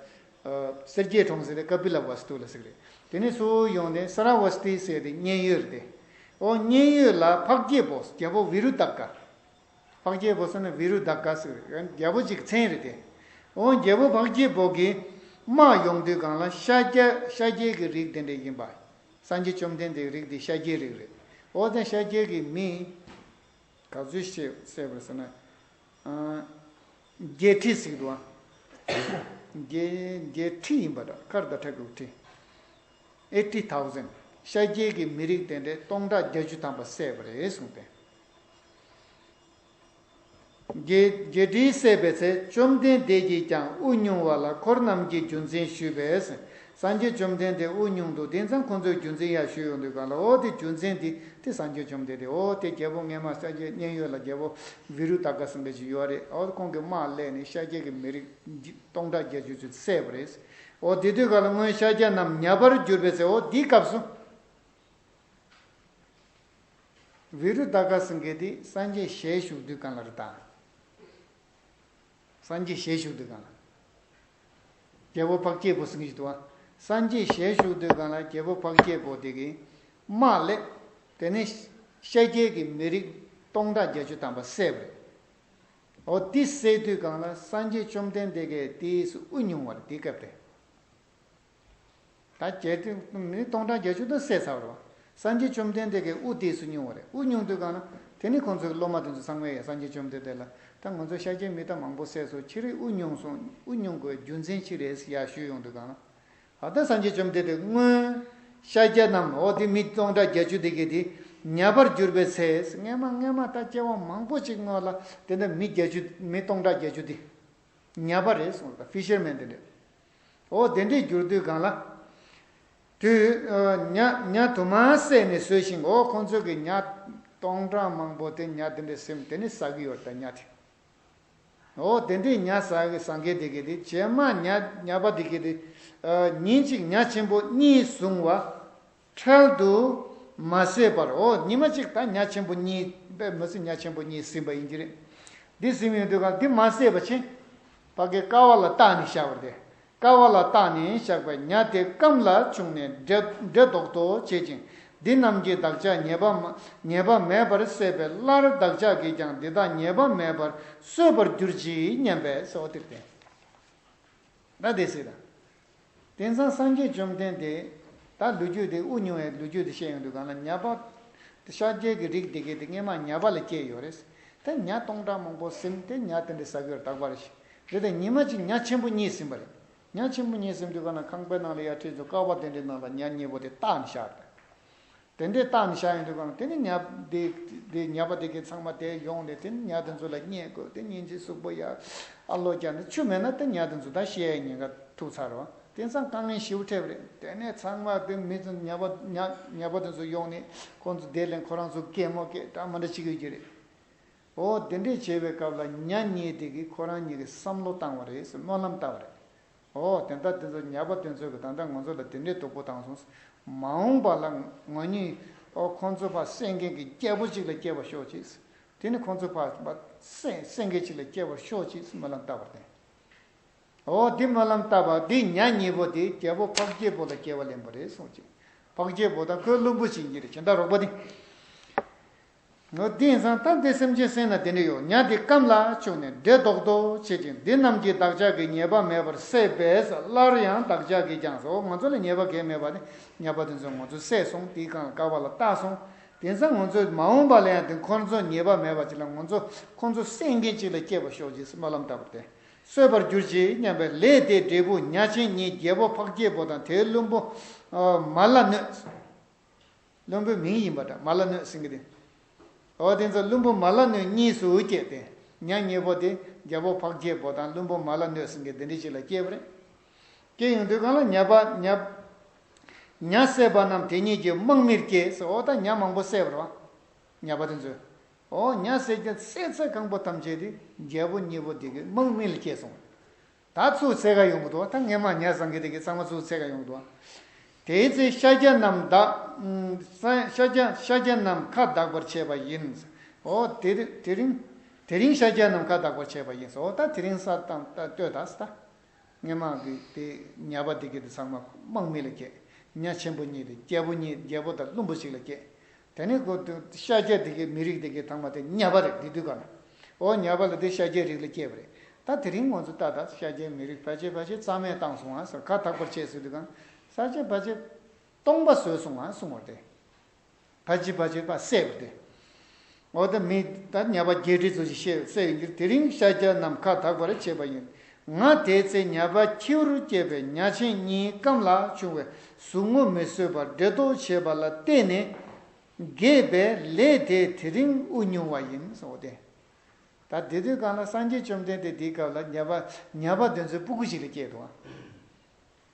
སེར་སྐྱའི་གྲོང་ཟེར་ཏེ་ཀ་པི་ལ་བ་སི་ཏུ་ལ་ཟེར་གི་རེད། དེ་ནས་ཚུར་ཡོང་ནས་ས་ར་བ་སི་ཏི་ཟེར་ཏེ་མཉན་ཡོད་རེད་དེ། ཨོ་མཉན་ཡོད་ལ་འཕགས་སྐྱེས་པོ་རྒྱལ་པོ་བི་རུ་ཏ་ཀ་འཕགས་སྐྱེས་པོ་ཟེར་ན་བི་རུ་ཏ་ཀ་ཟེར་རྒྱལ་པོ་གཅིག་མཚན་རེད་དེ། འོ་རྒྱལ་པོ་འཕགས་སྐྱེས་པོ་གི་དམག་ཡོང་དུས་སྒང་ལ་ཤཱཀྱ་ཤཱཀྱའི་གི་རིགས་དེ་འདྲ་ཡིན་པ། སངས་རྒྱས་བཅོམ་ལྡན་འདས་རིགས་དེ་ཤཱཀྱའི་རིགས་རེད། འོ་དེ་ཤཱཀྱའི་གི་མི་ག་ཚོད་ཤེས་གསལ་བར་ཟེར་ན། བརྒྱད་ཁྲི་ཟིག་འདུག་ཨ། བརྒྱད་བརྒྱད་ཁྲི་ཡིན་པ་འདྲ། ཁར་ད་ཁྲ་དགུ་ཁྲི། eighty thousand། ཤཱཀྱའི་གི་མི་རིགས་དེ་འདྲའི་སྟོང་ཕྲག་བརྒྱད་ཅུ་ཐམ་པ་བསད་པ་རེད་གསུངས་ཏེ། བརྒྱད་བརྒྱད་ཁྲི་བསད་པའི་ཚེ་བཅོམ་ལྡན་འདས་ཀྱིས་ཀྱང་དབུ་བསྙུང་བ་ལ་འཁོར་རྣམས་ཀྱིས་རྒྱུ་མཚན་ཞུས་པས། སངས་རྒྱས་བཅོམ་ལྡན་འདས་དབུ་བསྙུང་འདུག་དེང་སང་ཁོང་ཚོས་རྒྱུ་མཚན་ཡར་ཞུས་ཡོང་དུས་གང་ལ་འོ་དེ་རྒྱུ་མཚན་དེ་དེ་སངས་རྒྱས་བཅོམ་ལྡན་འདས་འོ་དེ་རྒྱལ་པོ་སྔས་མ་ཤཱཀྱའི་མཉན་ཡོད་ལ་རྒྱལ་པོ་བི་རུ་ཏ་ཀ་ཟེར་མཁན་ཅིག་ཡོད་རེད། འོ་ཁོང་གི་དམག་སླེབས་ནས་ཤཱཀྱའི་གི་མི་རིགས་སྟོང་ཕྲག་བརྒྱད་ཅུ་ཙམ་བསད་པ་རེད། འོ་དེ་དུས་གང་ལ་སྔོན་ཤཱཀྱ་རྣམས་ཉ་པར་གྱུར་པའི་ཚེ་འོ་དེའི་སྐབས་སུ། བི་རུ་ཏ་ཀ་ཟེར་མཁན་དེ་སངས་རྒྱས་ཞལ་བཞུགས་དུས་གང་ལ་རེད་ད། སངས་རྒྱས་ཞལ་བཞུགས་དུས་གང་ལ། རྒྱལ་པོ་འཕགས་སྐྱེས་པོ་ཟེར་མཁན་ཞིག་འདུག་བ། སངས་རྒྱས་ཞལ་བཞུགས་དུས་གང་ལ་རྒྱལ་པོ་འཕགས་སྐྱེས་པོ་དེ་གི་དམག་སླེབས། དེ་ནས་ཤཱཀྱའི་གི་མི་རིགས་སྟོང་ཕྲག་བརྒྱད་ཅུ་ཐམ་པ་བསད་པ་རེད། འོ་དེ་བསད་དུས་གང་ལ་སངས་རྒྱས་བཅོམ་ལྡན་འདས་ཀྱིས་དེའི་དབུ་བསྙུང་བ་རེད་དེའི་སྐབས་དེ། ད་བརྒྱད་དེ་མི་སྟོང་ཕྲག་བརྒྱད་ཅུ་ད་བསད་ཚར་བ་རེད་བ། སངས་རྒྱས་བཅོམ་ལྡན་འདས་ཀྱིས་དབུ་དེ་ཚུར་བསྙུང་བ་རེད། དབུ་བསྙུང་དུས་གང་ན་དེ་ནི་ཁོང་ཚོའི་སློབ་མ་དེ་ཚོ་ཚང་མས་ཡང་སངས་རྒྱས་བཅོམ་ལྡན་འདས་ལ་ད་ང་ཚོ་ཤཱཀྱའི་མི་ད་མང་པོ་བསད་སོང་། ཁྱེད་རང་དབུ་བསྙུང་སོང་། དབུ་བསྙུང་དགོས་རྒྱུ་མཚན་ཅི་རེད་ཡ་ཞུས་ཡོང་དུས་གང་ན། ད་ལྟ་སངས་རྒྱས་བཅོམ་ལྡན་འདས་སྔོན་ཤཱཀྱ་རྣམས་འོ་དེ་མི་སྟོང་ཕྲག་བརྒྱད་ཅུ་དེ་གས་དེ་ཉ་པར་གྱུར་པའི་ཚེ་སྔས་མ་སྔས་མ་ད་སྐྱེ་བ་མང་པོ་ཅིག་སྔོན་ལ་དེ་འདྲ་མི་བརྒྱད་ཅུ་མི་སྟོང་ཕྲག་བརྒྱད་ཅུ་དེ་ཉ་པ་རེད་གསུངས། ད་ཕི་ཤར་མེན་དེ་འདྲ། འོ་དེ་འདྲས་གྱུར་དུས་གང་ལ། དུས་ཉ་ཉ་དུ་མ་བསད་ནས་ཟོས་ཤིང་འོ་ཁོང་ཚོས་ཀྱི་ཉ་སྟོང་ཕྲག་མང་པོ་དེ་ཉ་དེ་འདྲས་ཟིན་དེ་ནི་ཟ་གི་ཡོད་ད་ཉ་དེ། འོ་དེ་འདྲས་ཉ་ཟ་གི་ཟ་མཁན་དེ་གི་དེ་རྗེས་མ་ཉ་ཉ་པ་དེ་གི་དེ་ཉིན་གཅིག་ཉ་ཆེན་པོ་གཉིས་བཟུང་བ། འཕྲལ་དུ་མ་བསད་པར། འོ་ཉི་མ་གཅིག་ད་ཉ་ཆེན་པོ་གཉིས་པས་མི་སྲིད་ཉ་ཆེན་པོ་གཉིས་ཟིན་པ་ཡིན་གྱི་རེད། འདི་ཟིན་ཡོང་དུས་གང་འདི་མ་བསད་པ་ཕྱིན། ཕ་གི་ཀ་བ་ལ་བཏགས་ནས་བཞག་པ་རེད། ཀ་བ་ལ་བཏགས་ནས་བཞག་པའི་ཉ་དེ་སྐམ་ལ་བྱུང་ནས་འདྲེ་འདྲེ་དོག་དོག་བྱེད་ཅིང་འདི་རྣམས་ཀྱི་བདག་ཅག་ཉེས་པ་མ་ཉེས་པ་མེད་པར་བསད་པས་སླར་བདག་ཅག་གིས་ཀྱང་འདི་དག་ཉེས་པ་མེད་པར་གསོད་པར་གྱུར་ཅིག་སྙམ་པས་སོ་དེར་བརྟེན། ད་དེ་སྲིད་དང་། དེང་སང་སངས་རྒྱས་བཅོམ་ལྡན་འདས་ད་ལོ་རྒྱུས་དེ་དབུ་བསྙུང་བའི་ལོ་རྒྱུས་དེ་བཤད་ཡོང་དུས་གང་ལ་ཉ་པ། ཤཱཀྱའི་གི་རིགས་དེ་གས་དེ་སྔས་མ་ཉ་པ་ལ་སྐྱེས་ཡོད་རེད། དེ་ཉ་སྟོང་ཕྲག་མང་པོ་ཟིན་དེ་ཉ་དེ་འདྲ་ཟ་གི་ཡོད་རེད་དག་པ་རེད་ཤི། དེ་དེ་ཉི་མ་གཅིག་ཉ་ཆེན་པོ་གཉིས་ཟིན་པ་རེད། ཉ་ཆེན་པོ་གཉིས་ཟིན་དུས་གང་ལ་ཁང་པའི་ནང་ལ་ཡར་ཁྲིད་ཚོ་ཀ་བ་དེ་འདྲའི་ནང་ལ་ཉ་གཉིས་པོ་དེ་བཏགས་ནས་བཞག་རེད། དེ་འདྲས་བཏགས་ནས་བཞག་ཡོང་དུས་གང་དེ་ནི་ཉ་དེ་དེ་ཉ་པ་དེ་གས་ཚང་མ་དེ་ཡོང་ནས་དེ་ནི་ཉ་དེ་ཚོ་ལ་བརྙས་དགོས་དེ་སྙིང་རྗེ་གཟུགས་པོ་ཡ་ཨ་ལོ་རྒྱག་ནས་ཆུ་མེད་ན་དེ་ཉ་དེ་ཚོ་ད་ཤི་ཡའི་ཉེན་ཁ་ཐུག་ཚར་བ། དེང་སང་དཀའ་ངལ་ཞེ་པོ་འཕྲད་པ་རེད། དེ་ནས་ཚང་མ་དེ་མི་ཚོ་ཉ་པ་ཉ་ཉ་པ་དེ་ཚོ་ཡོང་ནས་ཁོང་ཚོ་དེ་ལས་ཁོ་རང་ཚོ་སྐད་མོ་སྐད་འདྲ་མི་འདྲ་བྱེད་ཀྱི་ཡོད་ཀྱི་རེད། འོ་དེ་འདྲས་བྱས་པའི་སྐབས་ལ་ཉ་གཉིས་དེ་གིས་ཁོ་རང་གཉིས་ཀྱི་བསམ་བློ་བཏང་བ་རེད་ཟེར་སྨོན་ལམ་བཏབ་པ་རེད། འོ་དེ་འདྲ་དེ་ཚོ་ཉ་པ་དེ་ཚོས་ཀྱི་ད་ལྟ་ང་ཚོ་ལ་དེ་འདྲས་སྡུག་པོ་བཏང་སོང་། མ་འོངས་པ་ལ་ང་གཉིས་འོ་ཁོང་ཚོ་ཕར་བསད་མཁན་གྱི་རྒྱལ་པོ་གཅིག་ལ་སྐྱེ་བར་ཤོག་ཅིག་དེ་ནི་ཁོང་ཚོ་ཕར་ཕར་བསད་བསད་མཁན་གཅིག་ལ་སྐྱེ་བར་ཤོག་ཅིག་སྨོན་ལམ་བཏབ་པ་རེད། འོ་དེ་སྨོན་ལམ་བཏབ་པ་དེ་ཉ་གཉིས་པོ་དེ་རྒྱལ་པོ་འཕགས་སྐྱེས་པོ་ལ་སྐྱེ་བ་ལེན་པ་རེད་གསུངས་ཅིག་འཕགས་སྐྱེས་པོ་དང་ཁོའི་བློན་པོ་ཅིག་ཡིན་གྱི་རེད་གཞན་དག་རོགས་པ་དེ། འོ་དེ་ཡིན་ཙང་ད་འདི་སེམས་ཅན་སེམས་ན་དེ་འདྲ་ཡོད། ཉ་དེ་སྐམ་ལ་བྱུང་ནས་འདྲེ་དོག་དོག་བྱེད་ཅིང་འདི་རྣམས་ཀྱི་བདག་ཅག་གི་ཉེས་པ་མེད་པར་བསད་པས་སླར་ཡང་བདག་ཅག་གིས་ཀྱང་ཟེར། འོ་ང་ཚོ་ལ་ཉེས་པ་གང་ཡང་མེད་པ་དེ་ཉ་པ་དེ་ཚོས་ང་ཚོ་བསད་སོང་། དེའི་སྒང་ལ་ཀ་བ་ལ་བཏགས་སོང་། དེང་སང་ང་ཚོས་མ་འོངས་པ་ལ་ཡང་དེ་ཁོང་ཚོ་ཉེས་པ་མེད་པ་ཅིག་ལ་ང་ཚོ་ཁོང་ཚོ་བསད་མཁན་ཅིག་ལ་སྐྱེ་བར་ཤོག་ཅེས་སྨོན་ལམ་བཏབ་པ་དེ། གསོད་པར་གྱུར་ཅིག་སྙམ་པའི་ལས་དེའི་འབྲས་བུ་ཉ་ཆེན་གཉིས་རྒྱལ་པོ་འཕགས་སྐྱེས་པོ་དང་དེའི་བློན་པོ་མ་ལ་གནོད། བློན་པོའི་མིང་ཡིན་པ་འདྲ་མ་ལ་གནོད་ཟེར་གི་དེ། འོ་དེ་ཚོ་བློན་པོ་མ་ལ་གནོད་གཉིས་སུ་སྐྱེས་ཏེ། ཉ་གཉིས་པོ་དེ་རྒྱལ་པོ་འཕགས་སྐྱེས་པོ་དང་བློན་པོ་མ་ལ་གནོད་ཟེར་གི་དེ་འདྲ་ཅིག་ལ་སྐྱེས་པ་རེད། སྐྱེས་ཡོང་དུས་གང་ལ་ཉ་པ་ཉ་ཉ་བསད་པ་རྣམས་དེ་ཉིད་ཀྱི་དམག་མིར་སྐྱེས་ཟེར། འོ་ད་ཉ་མང་པོ་བསད་པ་རེད་བ། ཉ་པ་དེ་ཚོས། འོ་ཉ་བསད་ཀྱང་བསད་ཚད་གང་པོ་ཐམས་ཅད་དེ་རྒྱལ་པོ་གཉིས་པོ་དེ་གི་དམག་མི་ལ་སྐྱེས་སོང་། ད་ཚུར་འཚོལ་ག་ཡོང་གི་འདུག་ད་སྔས་མ་ཉ་བཟང་གི་དེ་གི་ཚང་མ་ཚུར་འཚོལ་ག་ཡོང་གི་འདུག་དེའི་ཚེ་ཤཱཀྱ་རྣམས་བདག་ཤཱཀྱ་ཤཱཀྱ་རྣམས་ཁ་གདགས་པར་བྱས་པ་ཡིན། འོ་དེ་དེ་རིང་དེ་རིང་ཤཱཀྱ་རྣམས་ཁ་གདགས་པར་བྱས་པ་ཡིན། འོ་ད་དེ་རིང་ས་དང་ད་ལྟོས་ད་ས་ད། སྔོན་མ་གི་དེ་ཉ་པ་དེ་གི་དེ་ཚང་མ་དམག་མི་ལ་སྐྱེས། ཉ་ཆེན་པོ་གཉིས་དེ་རྒྱལ་པོ་གཉིས་རྒྱལ་པོ་དང་བློན་པོ་ཞིག་ལ་སྐྱེས། དེ་ནས་ཁོ་དེ་ཤཱཀྱ་དེ་གི་མི་རིགས་དེ་གི་ཚང་མ་དེ་ཉ་པ་རེད། དེ་དུས་ག་ལ་འོ་ཉ་པ་ལ་དེ་ཤཱཀྱའི་རིགས་ལ་སྐྱེས་པ་རེད། ད་དེ་རིང་ང་ཚོ་ད་ད་ཤཱཀྱའི་མི་རིགས་ཕལ་ཆེར་ཕལ་ཆེར་རྩ་མེད་བཏང་སོང་ང་ཟེར། ཁ་དག་པར་བྱས་ཟེར་དུས་ག་ལ་ཤཱཀྱ་ཕལ་ཆེར་སྟོང་པ་བཟོས་སོང་ང་གསུངས་པ་རེད། ཕལ་ཆེར་ཕལ་ཆེར་ཕར་བསད་པ་དེ། འོ་ད་མི་ད་ཉ་པ་བརྒྱད་ཁྲི་ཙམ་ཞིག་བསད་བསད་ཡིན་གྱི། དེ་རིང་ཤཱཀྱ་རྣམས་ཁ་དག་པར་བྱས་པ་ཡིན། ང་དེ་ཚེ་ཉ་པ་ཁྱེའུར་སྐྱེས་པའི་ཉ་ཆེན་གཉིས་སྐམ་ལ་ཆུང་བས་ཟུག་རྔུ་མི་བཟོད་པར་འགྲེ་ལྡོག་བྱས་པ་ལ་བརྟེན་ནས་རྒས་པས་ལས་དེ་དེ་རིང་དབུ་བསྙུང་བ་ཡིན་གསུངས་ཏེ། ད་དེ་དུས་གང་ལ་སངས་རྒྱས་བཅོམ་ལྡན་འདས་དེའི་སྐབས་ལ་ཉ་པ་ཉ་པ་དེ་ཚོའི་སྤུ་གུ་ཞིག་ལ་སྐྱེས་འདུག་ཨ།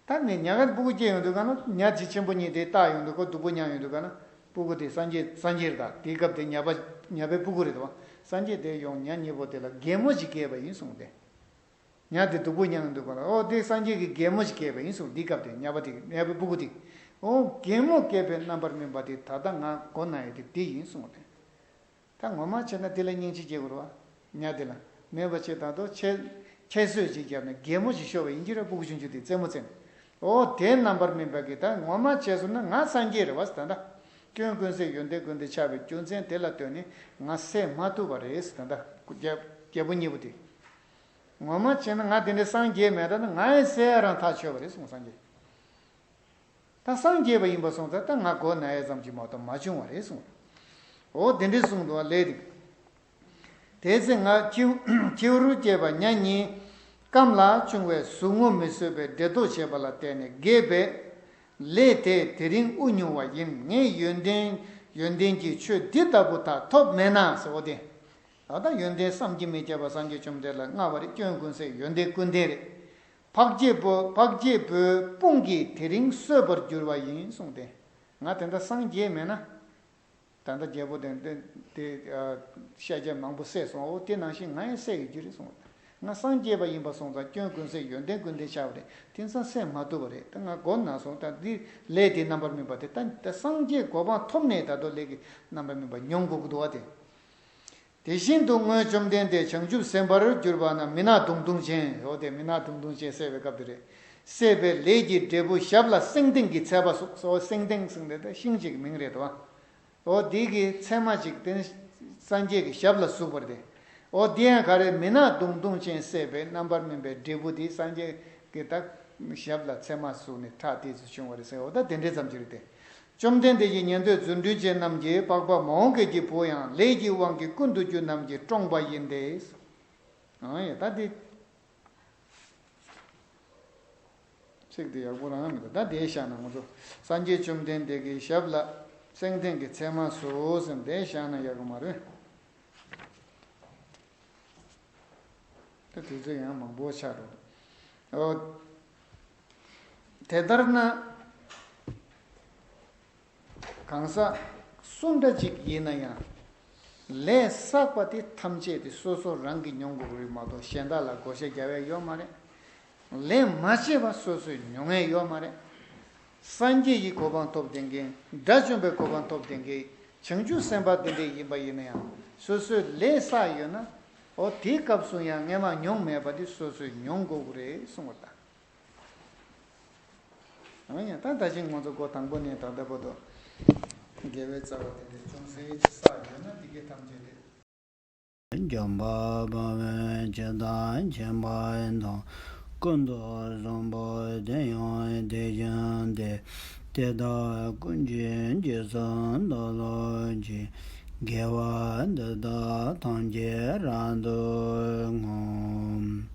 ད་ངས་ཉ་ག་སྤུ་གུ་སྐྱེས་ཡོང་དུས་ག་ན་ཉ་ཆེ་ཆེན་པོ་གཉིས་དེ་བཏགས་ཡོང་དུས་ཁོ་སྡུག་པོ་མྱངས་ཡོང་དུས་ག་ན་སྤུ་གུ་དེ་སངས་རྒྱས་སངས་རྒྱས་རེད། ད་དེའི་སྐབས་དེ་ཉ་པ་ཉ་པའི་སྤུ་གུ་རེད་དོ། སངས་རྒྱས་དེ་ཡོང་ཉ་གཉིས་པོ་དེ་ལ་རྒན་མོ་ཞིག་སྐྱེས་པ་ཡིན་གསུངས་ཏེ། ཉ་དེ་སྡུག་པོ་མྱངས་ཡོང་དུས་ག་ན་ཨོ་དེ་སངས་རྒྱས་ཀྱི་རྒན་མོ་ཞིག་སྐྱེས་པ་ཡིན་གསུངས། དེའི་སྐབས་དེ་ཉ་པ་དེ་ཉ་པའི་སྤུ་གུ་དེ་ཨོ་རྒན་མོ་སྐྱེས་པའི་རྣམ་པར་སྨིན་པ་དེ་ད་ལྟ་ང་མགོ་ན་ཡོད་དེ་དེ་ཡིན་གསུངས་ཏེ། ད་ངོ་མ་བྱས་ན་དེ་ལ་སྙིང་རྗེ་སྐྱེ་དགོས་རེད་བ། ཉ་དེ་ལ་མེད་པ་བྱས་ད་དུང་ཁྱད་ཁྱད་གསོད་ཅིག་བརྒྱབ་ནས་རྒན་མོ་ཞིག་ཤོར་བ་ཡིན་གྱི་རེད། སྤུ་གུ་ཆུང་ཆུང་དེ་རྩེད་མོ་རྩེ་ནས། ཨོ་དེ་རྣམ་པར་སྨིན་པ་གི་ད་ངོ་མ་བྱས་སོང་ན་ང་སངས་རྒྱས་རེད་བ་ཟེར། ད་ལྟ་སྐྱོན་ཀུན་ཟད་ཡོན་ཏན་ཀུན་ལྡན་ཆགས་པའི་རྒྱུ་མཚན་དེ་ལ་ལྟོས་ནས་ང་བསད་མ་ཐུབ་པ་རེད་ཟེར། ད་ལྟ་རྒྱལ་རྒྱལ་པོ་གཉིས་པོ་དེ། ངོ་མ་བྱས་ན་ང་དེ་འདྲའི་སངས་རྒྱས་མེད་ད་ན་ང་ཡང་བསད་ཡ་རང་ཐག་ཆོད་པ་རེད་གསུངས་སངས་རྒྱས། ད་སངས་རྒྱས་པ་ཡིན་པ་སོང་ཙང་ད་ང་མགོ་ན་ཡས་ཙམ་གྱིས་མ་གཏོགས་མ་བྱུང་བ་རེད་གསུངས། འོ་དེ་འདྲས་གསུངས་འདུག་བ། ལས་དེ། དེ་ཚེ་ང་ཁྱེའུ་ཁྱེའུར་སྐྱེས་པ་ཉ་གཉིས་སྐམ་ལ་ཆུང་བས་ཟུག་རྔུ་མི་བཟོད་པའི་འགྲེ་ལྡོག་བྱས་པ་ལ་བརྟེན་ནས་རྒས་པས་ལས་དེ་དེ་རིང་དབུ་བསྙུང་བ་ཡིན། ངས་ཡོན་ཏན་ཡོན་ཏན་གྱི་ཆོས་འདི་ལྟ་བུ་དག་ཐོབ་མེད་ན་ཟེར། འོ་དེ། ད་ལྟ་ཡོན་ཏན་བསམ་གྱིས་མི་ཁྱབ་པ་སངས་རྒྱས་བཅོམ་ལྡན་འདས་ལ་མངའ་བ་རེད། སྐྱོན་ཀུན་ཟད་ཡོན་ཏན་ཀུན་ལྡན་རེད། འཕགས་སྐྱེས་པོ་འཕགས་སྐྱེས་པོའི་དཔུང་གིས་དེ་རིང་གསོད་པར་འགྱུར་བ་ཡིན་གསུངས་ཏེ། ང་དེ་འདྲ་སངས་རྒྱས་མེད་ན། ད་ལྟ་རྒྱལ་པོ་དེ་དེ་དེ་ཤཱཀྱ་མང་པོ་བསད་སོང་། འོ་དེ་ནང་བཞིན་ང་ཡང་བསད་ཡོད་རྒྱུ་རེད་གསུངས། ང་སངས་རྒྱས་པ་ཡིན་པ་སོང་ཙང་སྐྱོན་ཀུན་ཟད་ཡོན་ཏན་ཀུན་ལྡན་ཆགས་པ་རེད། དེང་སང་བསད་མ་ཐུབ་པ་རེད། ད་ང་མགོ་ན་སོང་། ད་འདི་ལས་དེ་རྣམ་པར་སྨིན་པ་དེ་ད་ད་སངས་རྒྱས་གོ་འཕང་ཐོབ་ནས་ད་དུང་ལས་ཀྱི་རྣམ་པར་སྨིན་པ་མྱོང་དགོས་ཀྱི་འདུག་བ་དེ། དེ་བཞིན་དུ་སྔོན་བཅོམ་ལྡན་འདས་བྱང་ཆུབ་སེམས་དཔར་གྱུར་པ་ན་མི་ནག་མདུང་ཐུང་ཅན། འོ་དེ་མི་ནག་མདུང་ཐུང་ཅན་བསད་པའི་སྐབས་དེ་རེད། བསད་པའི་ལས་ཀྱི་འབྲས་བུ་ཞབས་ལ་སེང་ལྡེང་གི་ཚད་པ་ཟུག། འོ་སེང་ལྡེང་ཟེར་དེ་ད་ཤིང་གཅིག་གི་མིང་རེད་དོ། འོ་དེ་གི་ཚད་མ་གཅིག་དེ་སངས་རྒྱས་ཀྱི་ཞབས་ལ་ཟུག་པ་རེད། འོ་དེ་ཡང་ག་རེ་མི་ནག་མདུང་ཐུང་ཅན་བསད་པའི་རྣམ་པར་སྨིན་པའི་འབྲས་བུ་དེ་སངས་རྒྱས་ཀྱི་ད་ཞབས་ལ་ཚད་མ་ཟུག་ནས་ཁྲག་ཏོག་ཙམ་བྱུང་བ་རེད་ཟེར། འོ་ད་དེ་འདྲའི་ཙམ་ཅིག་རེད་དེ། བཅོམ་ལྡན་འདས་ཀྱི་ཉན་ཐོས་རྫུ་འཕྲུལ་ཅན་རྣམས་ཀྱིས་པགས་པ་མ་འོངས་བསྐལ་གྱི་བུ་ཡང་ལས་ཀྱི་དབང་གིས་ཀུན་ཏུ་རྒྱུ་རྣམས་ཀྱིས་བཀྲོངས་པ་ཡིན་ཏེ། ཨང་ཡ་ད་འདི་ཚིག་འདི་ཡག་པོ་རང་མི་འདུག་ད་དེ་བཞག་ན་ང་ཚོ་སངས་རྒྱས་བཅོམ་ལྡན་འདས་ཀྱི་ཞབས་ལ་སེང་ལྡེང་གི་ཚད་མ་ཟུག་ཟེར་དེ་བཞག་ན་ཡག་གི་མ་རེད། ད་དུས་ཚོད་ཡང་མང་པོ་ཆགས་འགྲོ། ཨོ། དེ་ལྟར་ན། གང་ཟག་སུ་འདྲ་ཅིག་ཡིན་ན་ཡང་། ལས་བསགས་པ་དེ་ཐམས་ཅད་དེ་སོ་སོ་རང་གིས་མྱོང་དགོས་ཀྱི་རེད་མ་གཏོགས་གཞན་དག་ལ་བགོ་བཤའ་རྒྱག་ཡ་ཡོད་མ་རེད། ལས་མ་བྱས་པ་སོ་སོས་མྱོང་ཡས་ཡོད་མ་རེད། སངས་རྒྱས་ཀྱི་གོ་འཕང་ཐོབ་བསྡད་མཁན། དགྲ་བཅོམ་པའི་གོ་འཕང་ཐོབ་བསྡད་མཁན། བྱང་ཆུབ་སེམས་དཔའ་དེ་འདྲས་ཡིན་པ་ཡིན་ན་ཡང་། སོ་སོས་ལས་བསགས་ཡོད་ན། འོ་དེའི་སྐབས་སུ་ཡང་སྔན་མ་མྱོང་མེད་པ་དེ་སོ་སོས་མྱོང་དགོས་ཀྱི་རེད་གསུངས་པ་དང་། འོ་ཡང་ད་ད་ཅིང་ང་ཚོ་འགོ་དང་པོ་ནས་ད་ལྟ་བར་དུ་དགེ་བའི་རྩ་བ་དེ་འདྲས་ཅུང་ཟད་ཅིག་བསགས་ཡོད་ན་དེ་གའི་ཐམས་ཅད་དེ། འཇམ་དཔལ་དཔའ་བོས་ཇི་ལྟར་མཁྱེན་པ་དང་། ཀུན་ཏུ་བཟང་པོ་དེ་ཡང་དེ་བཞིན་ཏེ། དེ་དག་ཀུན་གྱི་རྗེས་སུ་བདག་སློབ་ཅིང་། དགེ་བ་འདི་དག་ཐམས་ཅད་རབ་ཏུ་བསྔོ།